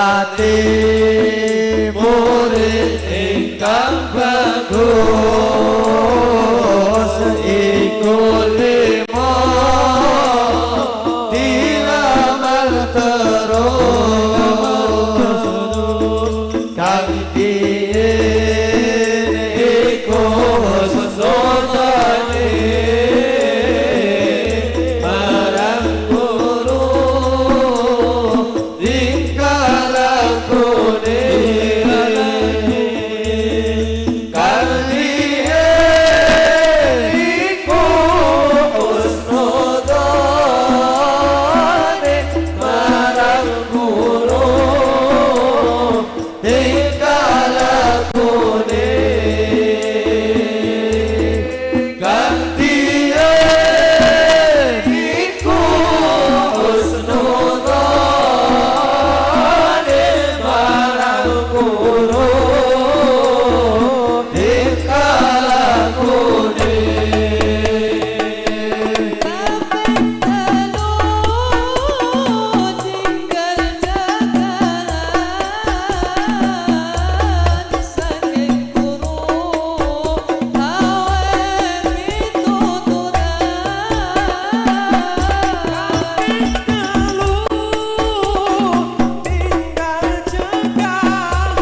S5: Sifate murid ingkang bagus iku lima diramal terus kang diin iku husnudane marang guru tingkah lakune kang diin iku husnudane marang guru tingkah lakune kang diin iku husnudane marang guru tingkah lakune.
S7: Tinggal jagan saking guru awet pituturan
S8: tinggal jegahan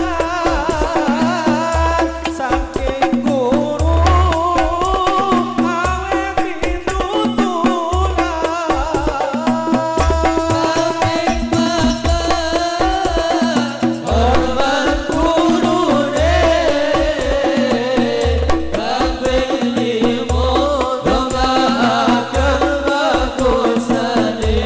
S8: saking guru awet pituturan.
S5: Hormat gurune kaping limo ndongaaken bagusane.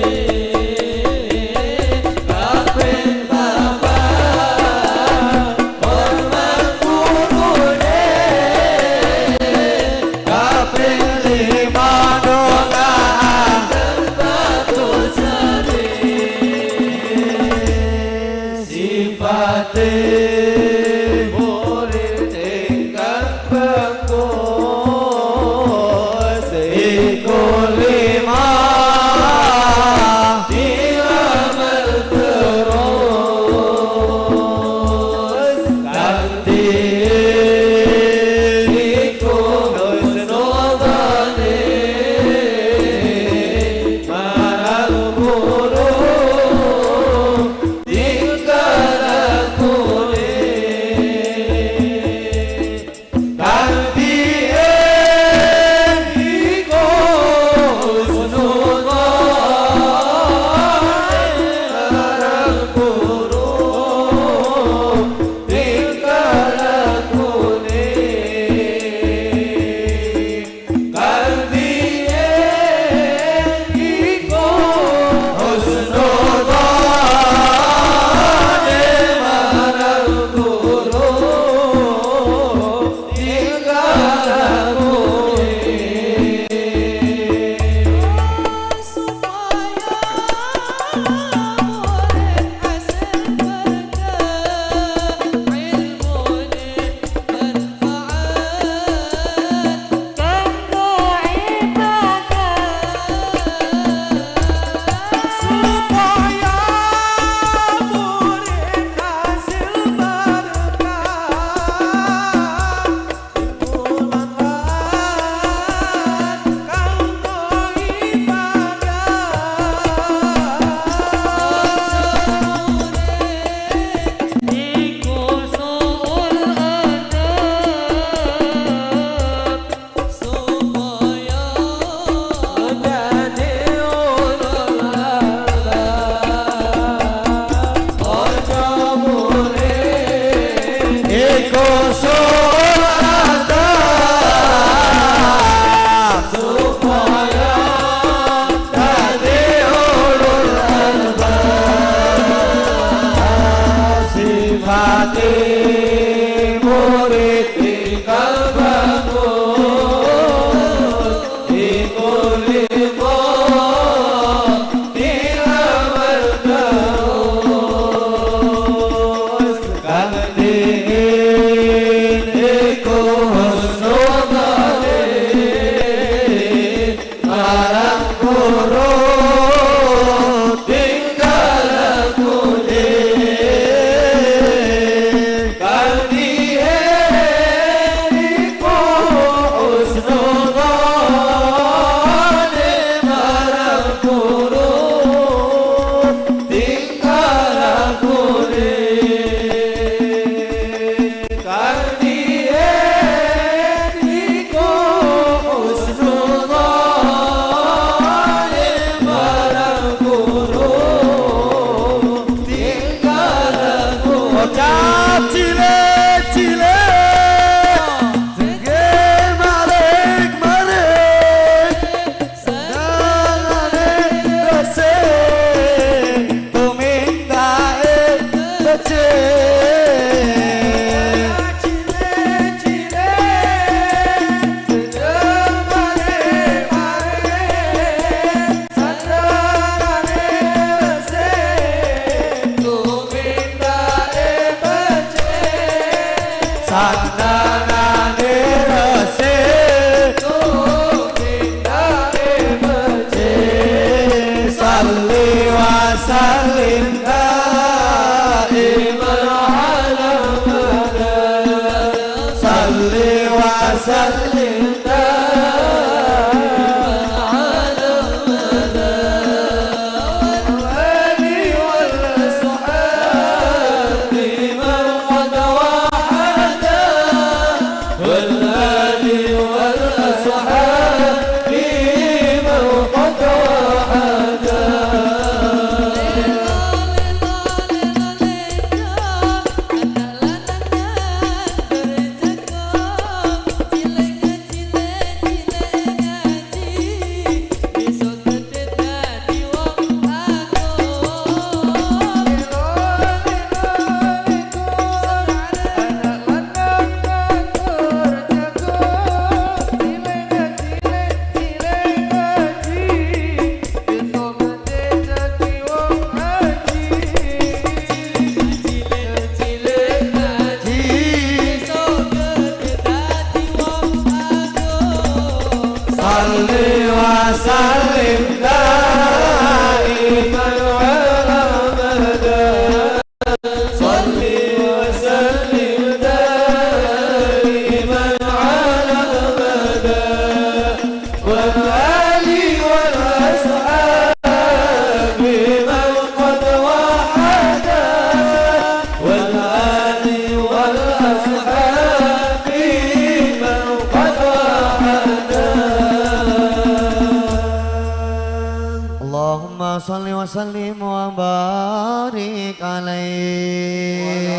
S3: وسلم وبارك عليه.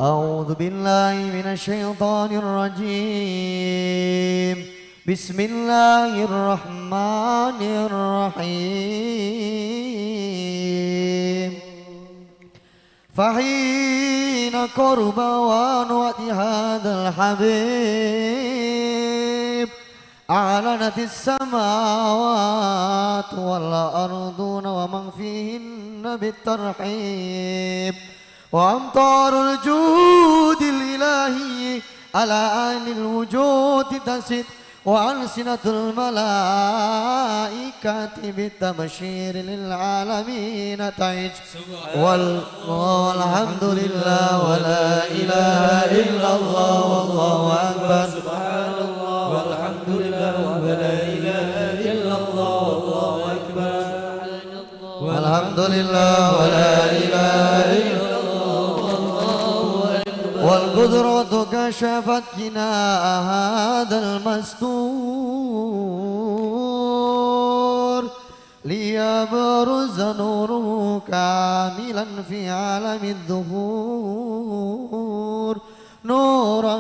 S3: أعوذ بالله من الشيطان الرجيم. بسم الله الرحمن الرحيم. فحين قرب وأن هذا الحبيب أعلنت السماوات والأرضون ومن فيهن بالترحيب وأمطار الجود الإلهي على أهل الوجود تسد وألسنة الملائكة بالتبشير للعالمين تعج. والحمد لله ولا إله إلا الله والله أكبر.
S5: سبحان الله والحمد لله ولا إله إلا الله والله أكبر.
S3: والحمد لله ولا إله إلا الله. والقدرة كشفت جناء هذا المستور ليبرز نوره كاملا في عالم الظهور نورا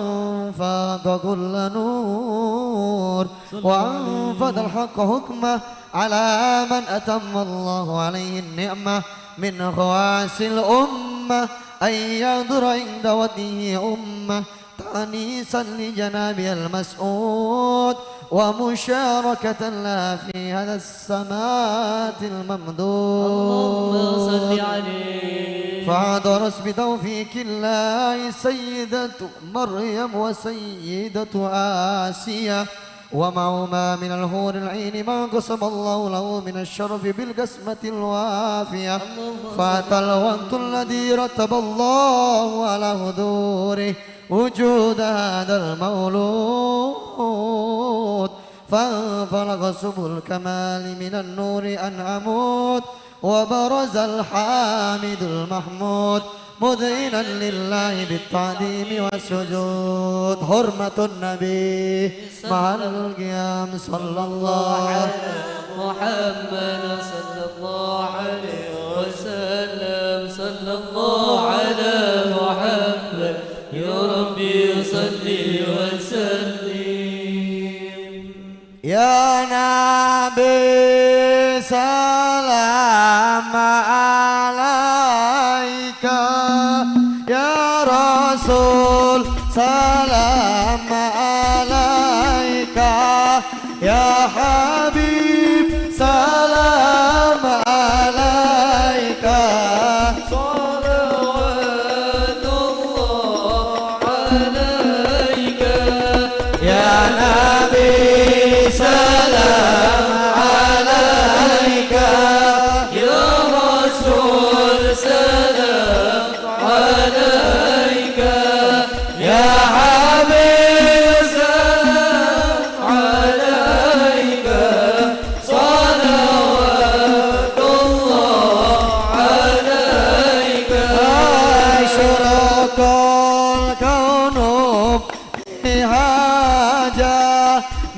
S3: فاق كل نور وأنفذ الحق حكمه على من أتم الله عليه النعمة من خواص الأمة أن ينظر عند وجهه أمة تأنيسا لجنابها المسعود ومشاركة لها في هذا السمات الممدود.
S5: اللهم صل عليه.
S3: فعدرس بتوفيق الله سيدة مريم وسيدة آسيا ومعهما من الهور العين ما قسم الله له من الشرف بالقسمة الوافية. فأتى الوقت الذي رتب الله على حضوره وجود هذا المولود فانفلق سبل الكمال من النور أن أموت وبرز الحامد المحمود مذعنا لله بالتعظيم والسجود. حرمة النبي محل القيام صلى الله
S5: على محمد صلى الله عليه وسلم. صلى الله على محمد يا ربي صل وسلم.
S3: يا نبي سلام عليك يا رسول سلام عليك يا حبيب سلام عليك.
S5: صلوات الله عليك
S3: يا نبي سلام عليك
S5: يا رسول سلام عليك
S3: يا حبيب
S5: سلام عليك. صلوات الله عليك.
S3: أشرق الكون بحاجة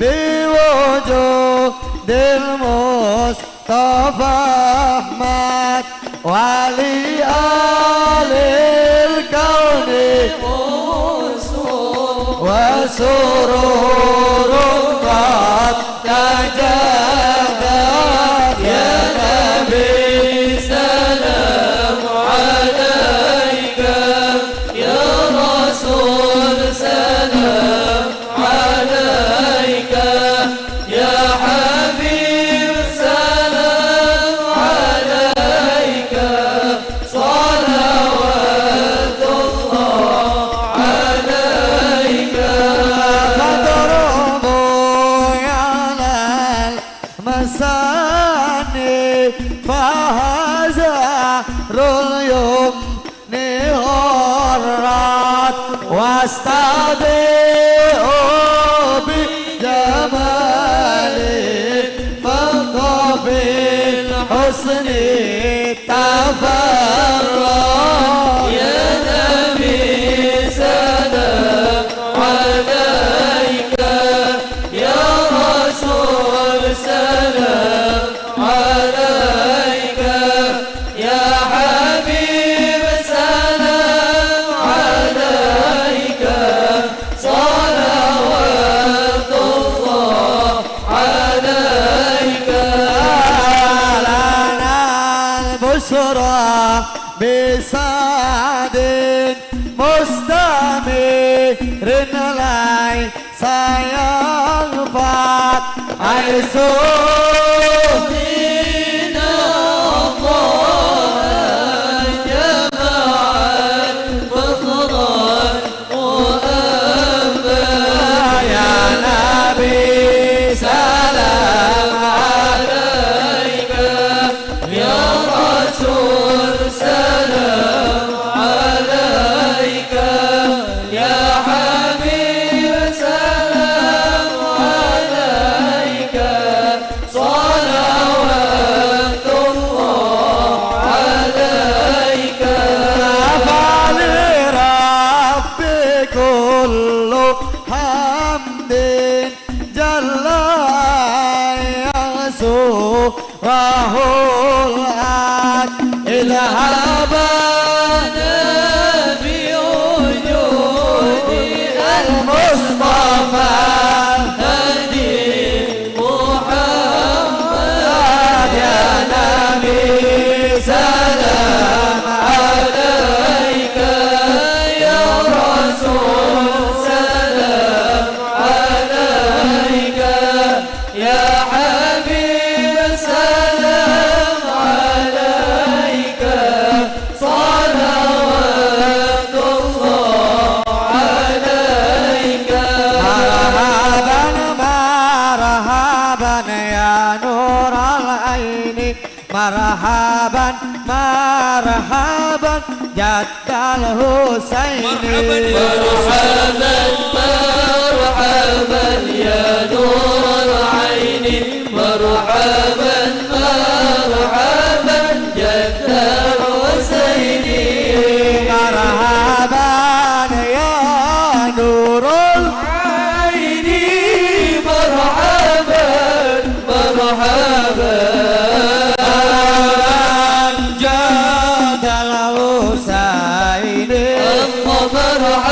S3: بوجود المصطفى أحمد ولآل الكون وسرور قد تجدد.
S5: يا نبي سلام عليك يا رسول سلام عليك يا حبيب سلام عليك. صلوات الله عليك.
S3: فاضربوا على المساني فهزار اليمن غرات واستضيئوا بجماله فوق في الحسن تفرق.
S5: يا نبي سلام عليك يا رسول سلام عليك
S3: البشرى بسعد مستمر ليس يغفر حيث مرحبا مرحبا جد الحسين
S5: مرحبا مرحبا يا نور العين مرحبا مرحبا جد الحسين
S3: مرحبا يا نور
S5: العين مرحبا مرحبا مرحبا مرحبا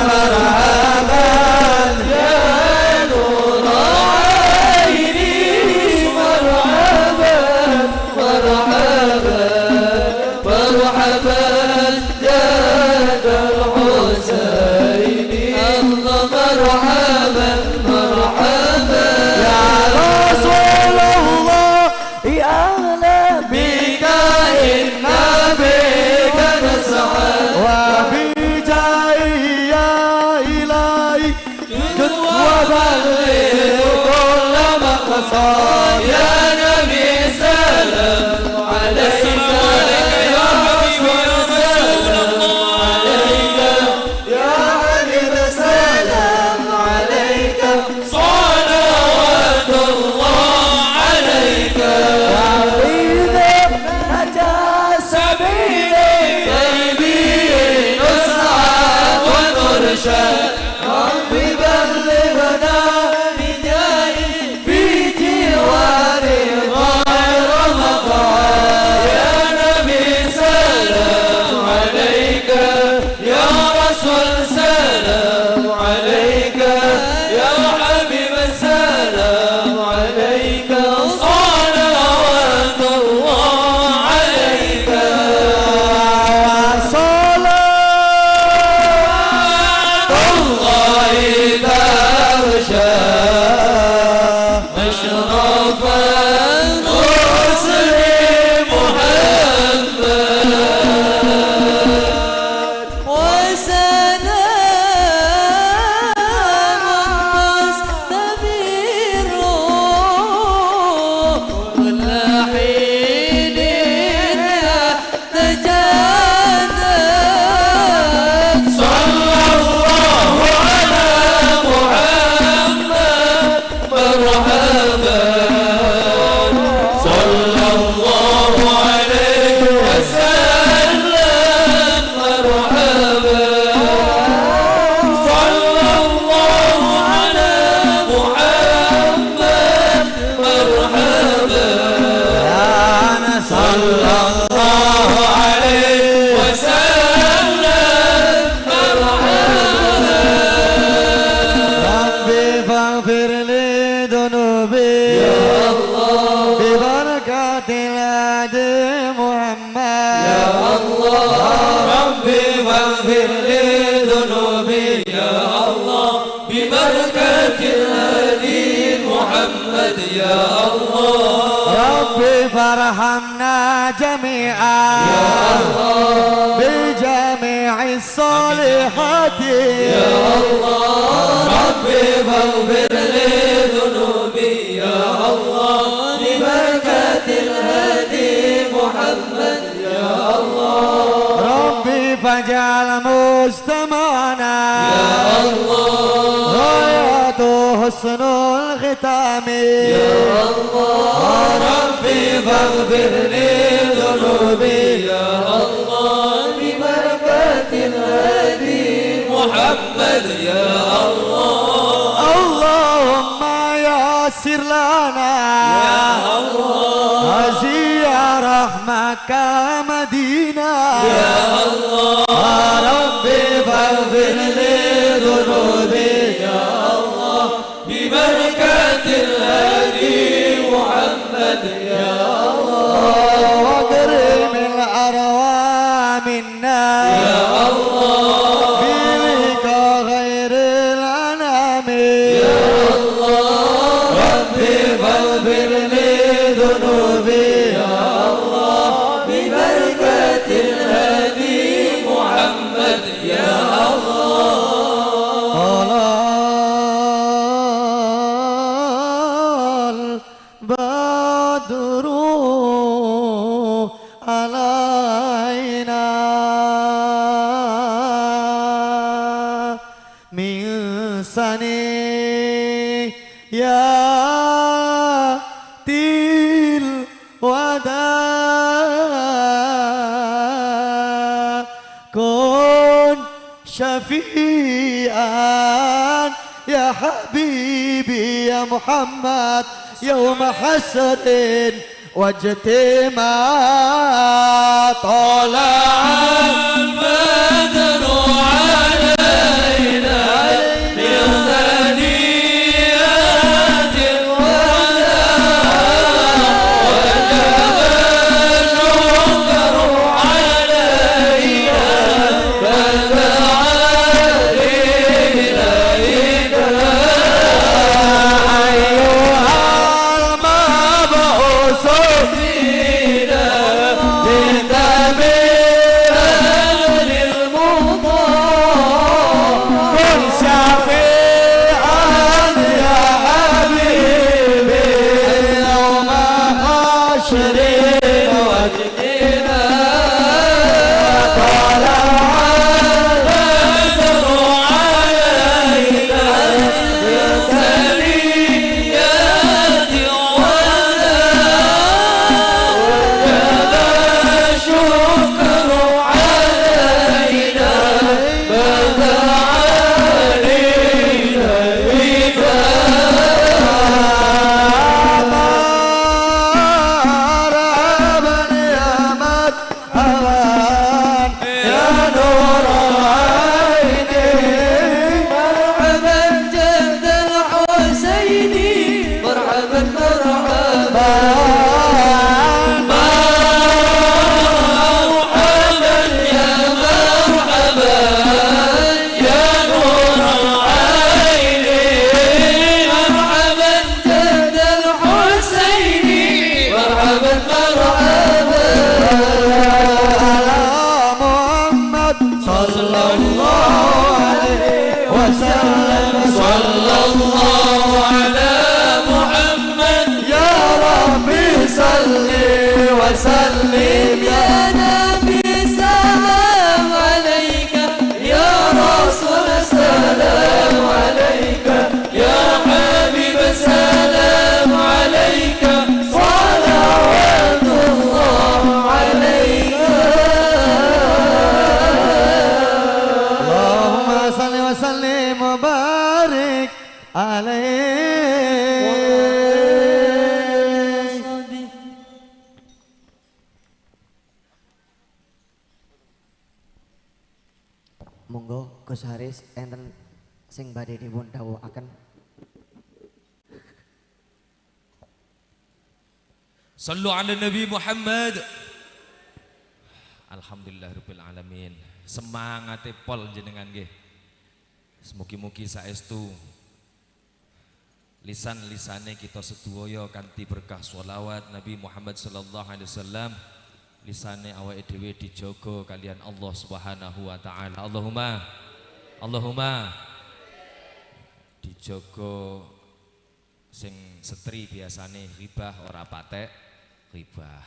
S5: مرحبا يا نور عيني مرحبا مرحبا مرحبا جد الحسين الله مرحبا مرحبا
S3: يا رسول الله يا أهلا
S5: بك إن بك نسعى
S3: وبجاي يا إلهي
S5: جد وبلغ كل مقصد يا نبي سلام عليك
S6: يا حبيبي يا رسول الله
S5: عليك يا حبيب سلام عليك صلوات الله عليك
S3: وإذا نجا
S5: سبيلي نسعى ونرشد ربي بلغنا بجاه في جوار غير مقام يا نبي سلام عليك يا رسول سلام عليك يا حبيب سلام عليك صلوات الله عليك
S3: وصلاة
S5: الله تغشى أشرف الرسل محمد
S7: وسلام مستمر كل حين تجدد
S5: صلى الله على محمد مرحبا.
S3: ببركة الهادي محمد
S5: يا الله ربي فاغفر لي ذنوبي يا الله ببركة الهادي محمد يا الله
S3: ربي فارحمنا جميعا
S5: يا الله
S3: بجميع الصالحات
S5: يا الله ربي فاغفر لي ذنوبي يا الله ببركة الهادي محمد يا الله
S3: ربي فاجعل مجتمعنا
S5: يا الله
S3: غاية حسن الختام
S5: يا الله ربي فاغفر لي ذنوبي يا الله ببركة الهادي محمد يا الله
S3: اللهم يسر لنا
S5: يا الله
S3: زيارة مكة مدينة
S5: يا الله ربي فاغفر لي ذنوبي يا الله ببركة الهادي محمد يا الله
S3: واكرم الأرواح منا
S5: يا الله
S3: بلقاء غير الأنام
S5: يا الله ربي فاغفر لي ذنوبي يا الله ببركة الهادي محمد يا الله
S3: طلع البدر علينا من ثنيات الوداع كن شفيعا يا حبيبي يا محمد يوم حسر واجتماع طلع
S5: البدر علينا من ثنيات الوداع وجب الشكر علينا فتعالينا إلى
S3: أيها المبعوث
S5: فينا جئت بالأمر المطاع
S3: كن شفيعا يا حبيبي يوم حشر
S5: واجتماع
S3: طلع
S5: البدر علينا من ثنيات الوداع وجب الشكر علينا فتعالينا
S3: مرحبا يا مرحبا يا نور عيني
S5: مرحبا جد الحسيني مرحبا مرحبا مرحبا يا مرحبا يا نور عيني مرحبا جد الحسيني مرحبا مرحبا
S3: على محمد صلى الله عليه وسلم
S5: صلى الله على محمد
S3: يا ربي صل وسلم
S7: يا نبي سلام عليك يا رسول سلام عليك
S5: يا حبيب سلام عليك صلوات الله عليك
S3: اللهم صل وسلم وبارك عليه. Monggo Gus Haris enten sing badhe dipun dawuhaken.
S6: Sallu ala Nabi Muhammad. Alhamdulillahirabbil alamin. Semangate pol jenengan nggih. Mugi-mugi saestu lisan-lisane kita sedaya kanthi berkah sholawat Nabi Muhammad sallallahu alaihi wasallam, lisane awake dhewe dijaga kalian Allah Subhanahu wa taala. Allahumma Allahumma dijaga sing setri biasane ribah ora patek ribah.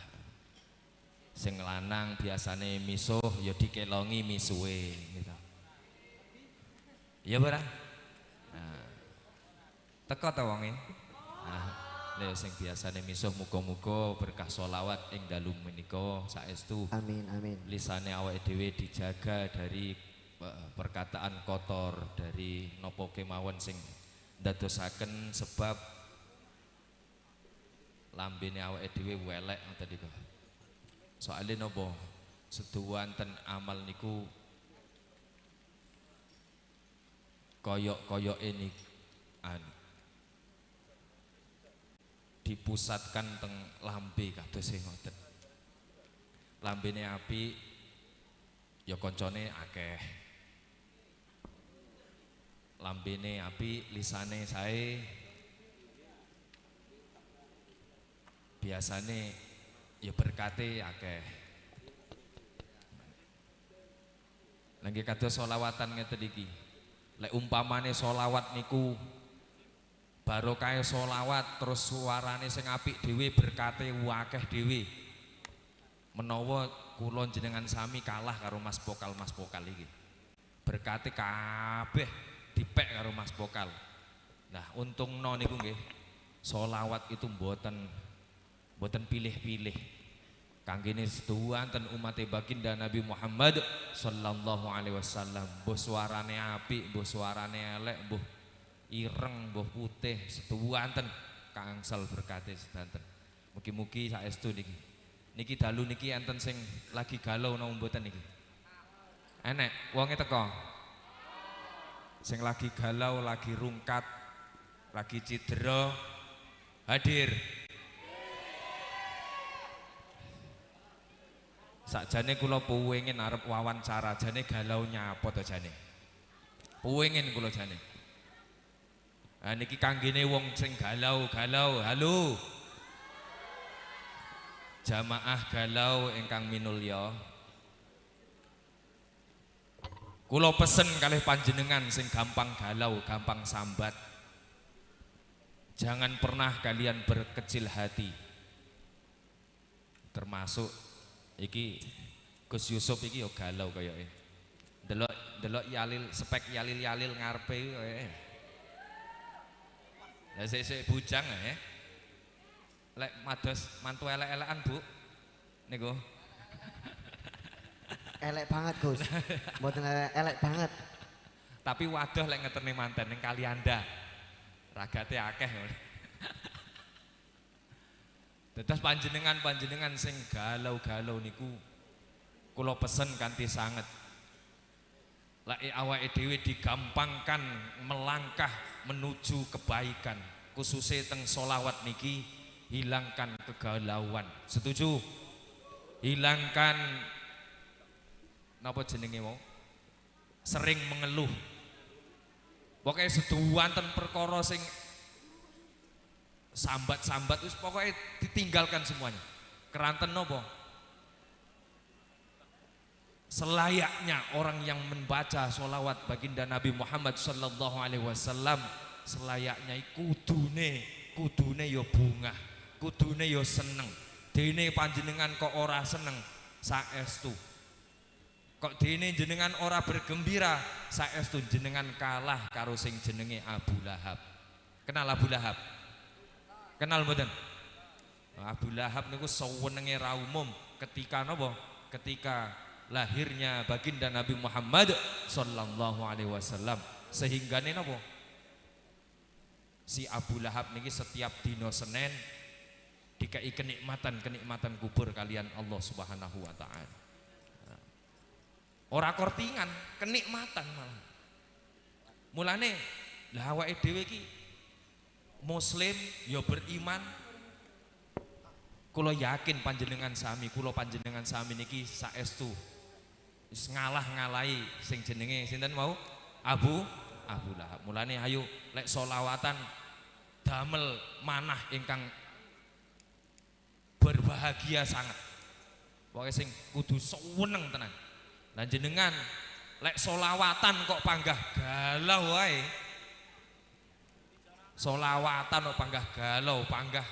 S6: Sing lanang biasane misuh ya dikelongi misuhe gitu. Iya ora? Nah. Teko ta wonge? Nah, lha sing biasane misuh muga-muga berkah sholawat ing dalu menika saestu.
S3: Amin amin.
S6: Lisane awake dhewe dijaga dari perkataan kotor, dari nopo kemawon sing ndadosaken sebab lambene awake dhewe welek ngoten niku. Soale napa? Seduwanten amal niku koyok-koyoke niku anu dipusatkan teng lambe kadose ngoten. Lambene apik ya koncone akeh. Lambene apik, lisane sae, biasane ya berkate akeh. Lah nggih kados sholawatan ngeten iki. Lek umpamane sholawat niku barokah sholawat terus suarane sing apik dhewe berkate akeh dhewe. Menawa kula jenengan sami kalah karo Mas Pokal-Mas Pokal iki. Berkate kabeh dipek karo Mas Pokal. Nah, untungno niku nggih sholawat itu mboten pilih-pilih. Kanggene seduwanten umat baginda Nabi Muhammad sallallahu alaihi wasallam. Mbuh suarane apik, mbuh suarane elek, mbuh ireng, mbuh putih, seduwanten kangsal berkate sedanten. Mugi-mugi saestu niki. Niki dalu niki enten sing lagi galau napa mboten niki? Enek, wonge teko. Sing lagi galau, lagi rungkat, lagi cidera, hadir. Sakjane kula puwengin arep wawancara, jane galau nyapa to jane. Puwengin kula jane. Nah niki kanggene wong sing galau-galau, halo. Jamaah galau ingkang minulya. Kula pesen kalih panjenengan sing gampang galau, gampang sambat. Jangan pernah kalian berkecil hati. Termasuk iki Gus Yusuf iki yo galau kayake. Delok yalil spek yalil-yalil ngarepe kayake. Lah sik-sik bujang ya. Lek mados mantu elek-elekan, Bu. Niku.
S3: Elek banget, Gus. Mboten elek, elek banget.
S6: Tapi waduh lek ngeterne manten ning Kalianda. Ragate akeh ngono. Dados panjenengan-panjenengan sing galau-galau niku kula pesen kanthi sanget. Lek awake dhewe digampangkan melangkah menuju kebaikan, khususnya teng sholawat niki, hilangkan kegalauan. Setuju? Hilangkan napa jenenge wong? Sering mengeluh. Pokoke seduwanten perkara sing sambat-sambat wis pokoke ditinggalkan semuanya. Keranten napa? Selayaknya orang yang membaca sholawat baginda Nabi Muhammad sallallahu alaihi wasallam, selayaknya kudune, kudune ya bungah, kudune ya seneng. Dene panjenengan kok ora seneng saestu. Kok dene jenengan ora bergembira saestu jenengan kalah karo sing jenenge Abu Lahab. Kenal Abu Lahab? Kenal mboten? Abu Lahab niku sewenenge ra umum ketika napa? Ketika lahirnya baginda Nabi Muhammad sallallahu alaihi wasallam, sehingga napa? Si Abu Lahab niki setiap dino Senin dikai kenikmatan-kenikmatan kubur kalian Allah Subhanahu wa taala. Ora kortingan, kenikmatan malah. Mulane lah awake dhewe iki muslim ya beriman, Kula yakin panjenengan sami, kula panjenengan sami niki saestu wis ngalah-ngalahi sing jenenge sinten mau? Abu Abu Lahab. Mulane ayo lek solawatan damel manah ingkang berbahagia sangat. Pokoke sing kudu seneng tenan. Lah jenengan lek solawatan kok panggah galau wae. Solawatan kok panggah galau, panggah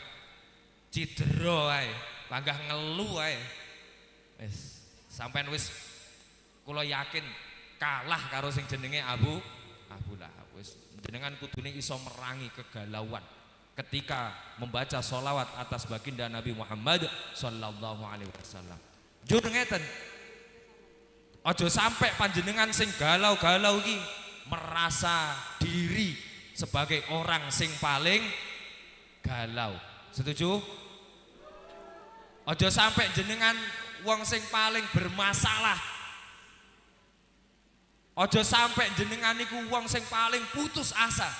S6: cidera wae, panggah ngelu wae. Wis sampean wis kula yakin kalah karo sing jenenge Abu Abu Lahab. Wis jenengan kudune iso merangi kegalauan ketika membaca solawat atas baginda Nabi Muhammad sallallahu alaihi wasallam. Jur ngeten. Aja sampai panjenengan sing galau-galau iki merasa diri sebagai orang sing paling galau. Setuju? Aja sampai jenengan wong sing paling bermasalah. Aja sampai jenengan niku wong sing paling putus asa.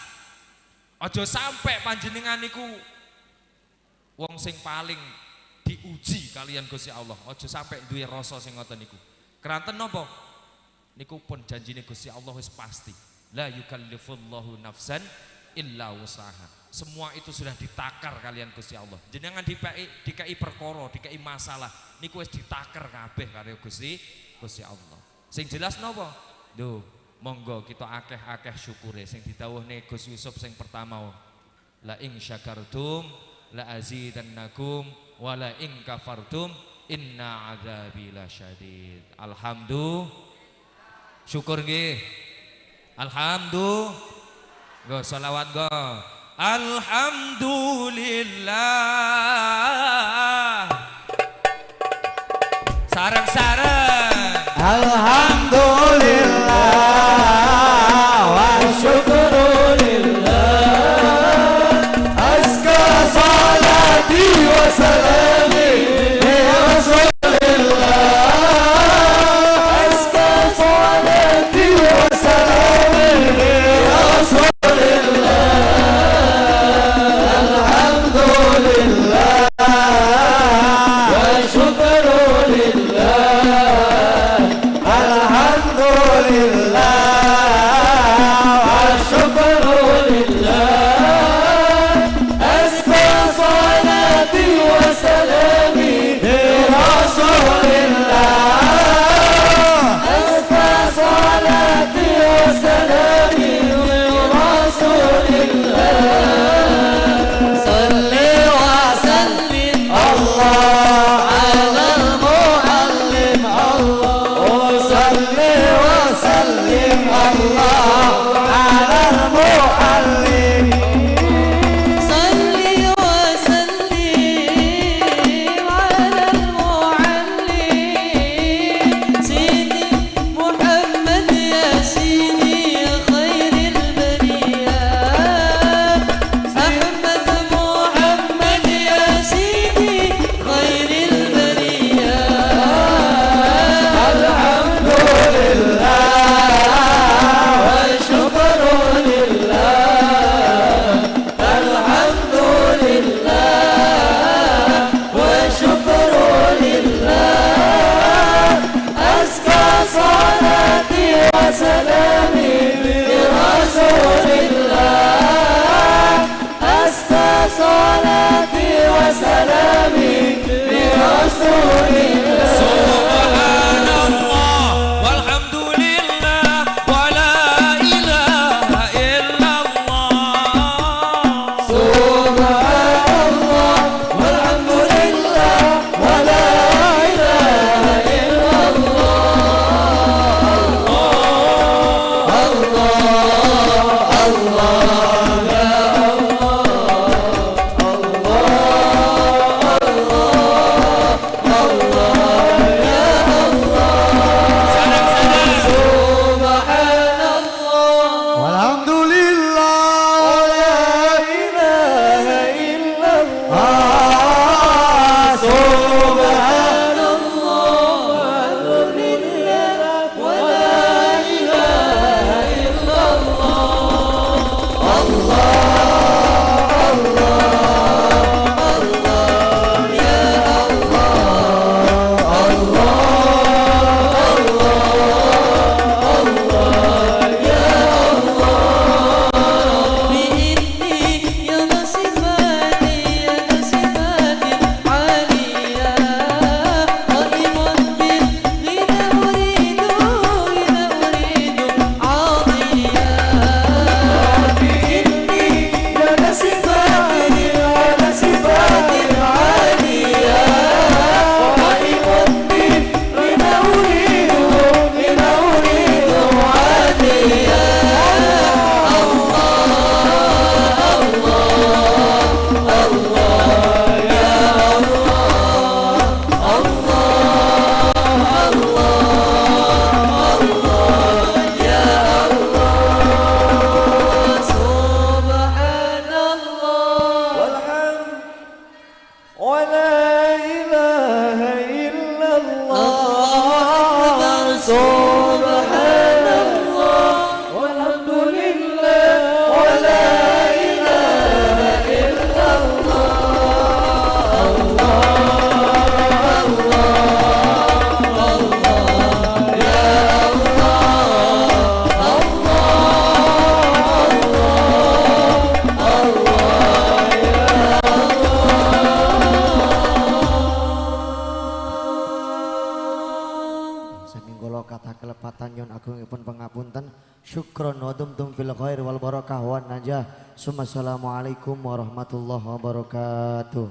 S6: Aja sampai panjenengan niku wong sing paling diuji kalian Gusti Allah. Aja sampai duwe rasa sing ngoten niku. Keranten napa? Niku pun janjine Gusti Allah wis pasti. La yukallifullahu nafsan illa wusaha. Semua itu sudah ditakar kalian Gusti Allah. Jenengan dikai perkara, dikai masalah, niku wis ditakar kabeh karo Gusti Gusti Allah. Sing jelas napa? Duh, monggo kita akeh-akeh syukure sing didhawuhne Gus Yusuf sing pertama. La ing syakartum la azidannakum wa la ing kafartum inna adzabi lasyadid. Alhamdulillah. Syukur nggih. Alhamdulillah. Go selawat go. Alhamdulillah. Sareng-sareng.
S3: Alhamdulillah wa
S5: syukrulillah. Azka salati wa salami li Rasulillah. Azka salati wa salami li Rasulillah. Alhamdulillah.
S7: ولا إله إلا الله سبحان الله والحمد لله ولا إله إلا الله الله الله الله يا الله الله الله الله يا
S3: Saking kula kathah kelepatan nyuwun agungipun pangapunten. Syukron wa dumtum fil khair wal barakah wan najah. Assalamualaikum warahmatullahi wabarakatuh.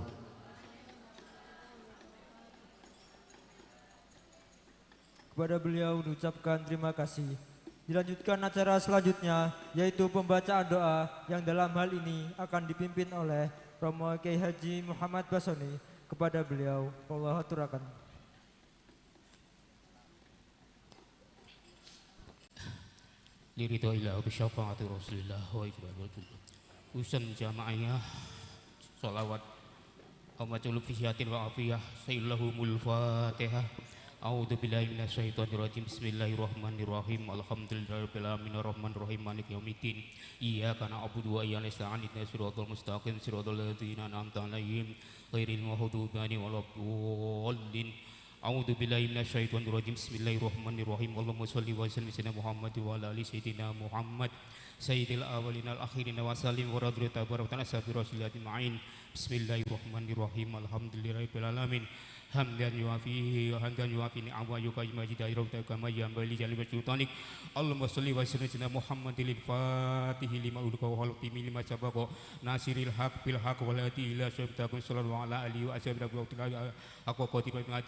S2: Kepada beliau diucapkan terima kasih. Dilanjutkan acara selanjutnya, yaitu pembacaan doa yang dalam hal ini akan dipimpin oleh Romo Kiai Haji Muhammad Basoni. Kepada beliau Allah aturakan.
S9: Liridho ilah bisyafaati Rasulillah wa ijbal usan jamaahnya sholawat amacul fihiatin wa afiyah sayyidillahumul fatihah. A'udzu billahi minasyaitonir rajim. Bismillahirrahmanirrahim. Alhamdulillahirabbil alamin arrahmanirrahim maliki yaumiddin. Iyyaka na'budu wa iyyaka nasta'in. Ihdinas siratal mustaqim siratal ladzina an'amta 'alaihim ghairil maghdubi 'alaihim waladdallin. A'udzu billahi minasyaitonir rajim. Bismillahirrahmanirrahim. Allahumma shalli wa sallim sayyidina Muhammad wa ala ali sayyidina Muhammad sayyidil awwalin wal akhirin wa sallim wa radhiyallahu tabaraka wa ta'ala sabi rasulillah ma'in. Bismillahirrahmanirrahim. Alhamdulillahirabbil alamin. Hamdan yuafihi wa hamdan yuafi ni'ama yuqayyim majida rabbika kama yanbaghi li jalali sultanik. Allahumma shalli wa sallim sayyidina Muhammadil fatihi lima ulika wa khatimi lima sabaqa nasiril haq bil haq wal hadi ila siratal sallallahu ala alihi wa ashabihi wa haqqa qadri wa.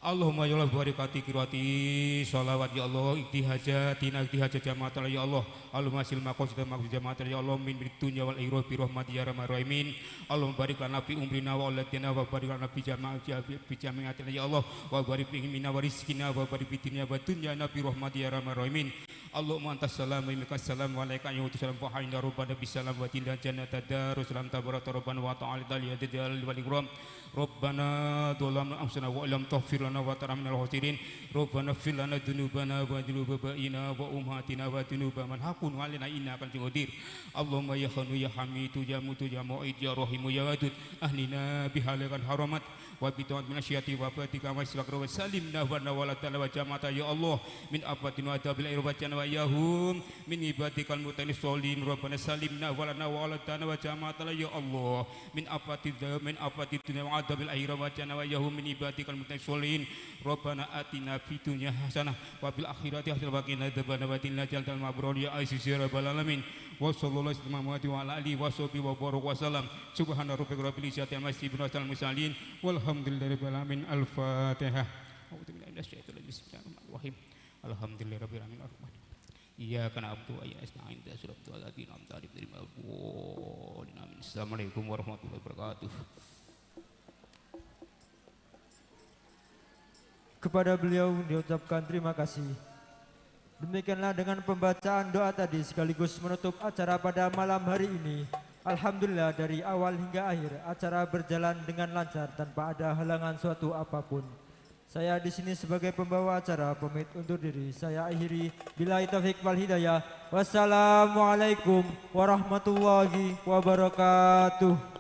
S9: Allahumma ya Allah barakati qiraati sholawat ya Allah ikti hajatina ikti hajat jamaah ya Allah. Allahumma sil maqasid maqasid jamaah ya Allah min dunya wal akhirah bi rahmati ya arhamar rahimin. Allahumma barik lana fi umrina wa aulatina wa barik lana fi jamaah fi jami'atina ya Allah wa barik minna wa rizqina wa barik fi dunya wa dunyana bi rahmati ya arhamar rahimin. Allahumma antas salam wa minkas salam wa alaika ya salam wa hayna rabbana bisalam wa tilal jannata darus salam tabaraka rabbana wa ta'ala jalal wal ikram. Rabbana dhalamna anfusana wa lam taghfir lana wa tarhamna minal khasirin. Rabbana ighfir lana dzunubana wa dzunuba abaina wa ummahatina wa dzunuba man haqqun alaina innaka antal qadir. Allahumma ya khanu ya hamidu ya mutu ya mu'id ya rahimu ya wadud ahlina bihalakan haramat wa bi ta'at minasyati wa fatika wa isbaqra wa salimna wa nawala wa jama'ata ya Allah min afatin wa adabil irwatan wa yahum min ibadikal mutanis solin. Rabbana salimna wa lana wa alatana wa jama'ata ya Allah min afati dunya wa adabil akhirah wa jana wa yahum min ibadikal mutanis solin. Rabbana atina fid dunya hasanah wa fil akhirati hasanah wa qina adzaban nar wa qina jalal mabrur ya aziz ya rabbal alamin. Wa sallallahu alaihi wa ala alihi wa sahbihi wa baraka wa salam. Subhana rabbika rabbil izzati amma yasifun wa salamun mursalin walhamdulillahi rabbil alamin. Al-Fatihah. A'udzu billahi minasyaitonir rajim. Bismillahirrahmanirrahim. Alhamdulillahi rabbil alamin. Iyyaka na'budu wa iyyaka nasta'in. Ihdinas siratal ladzina an'amta 'alaihim ghairil maghdubi 'alaihim. Assalamualaikum warahmatullahi wabarakatuh.
S2: Kepada beliau diucapkan terima kasih. Demikianlah dengan pembacaan doa tadi sekaligus menutup acara pada malam hari ini. Alhamdulillah dari awal hingga akhir acara berjalan dengan lancar tanpa ada halangan suatu apapun. Saya di sini sebagai pembawa acara pamit undur diri. Saya akhiri billahi taufik wal hidayah. Wassalamualaikum warahmatullahi wabarakatuh.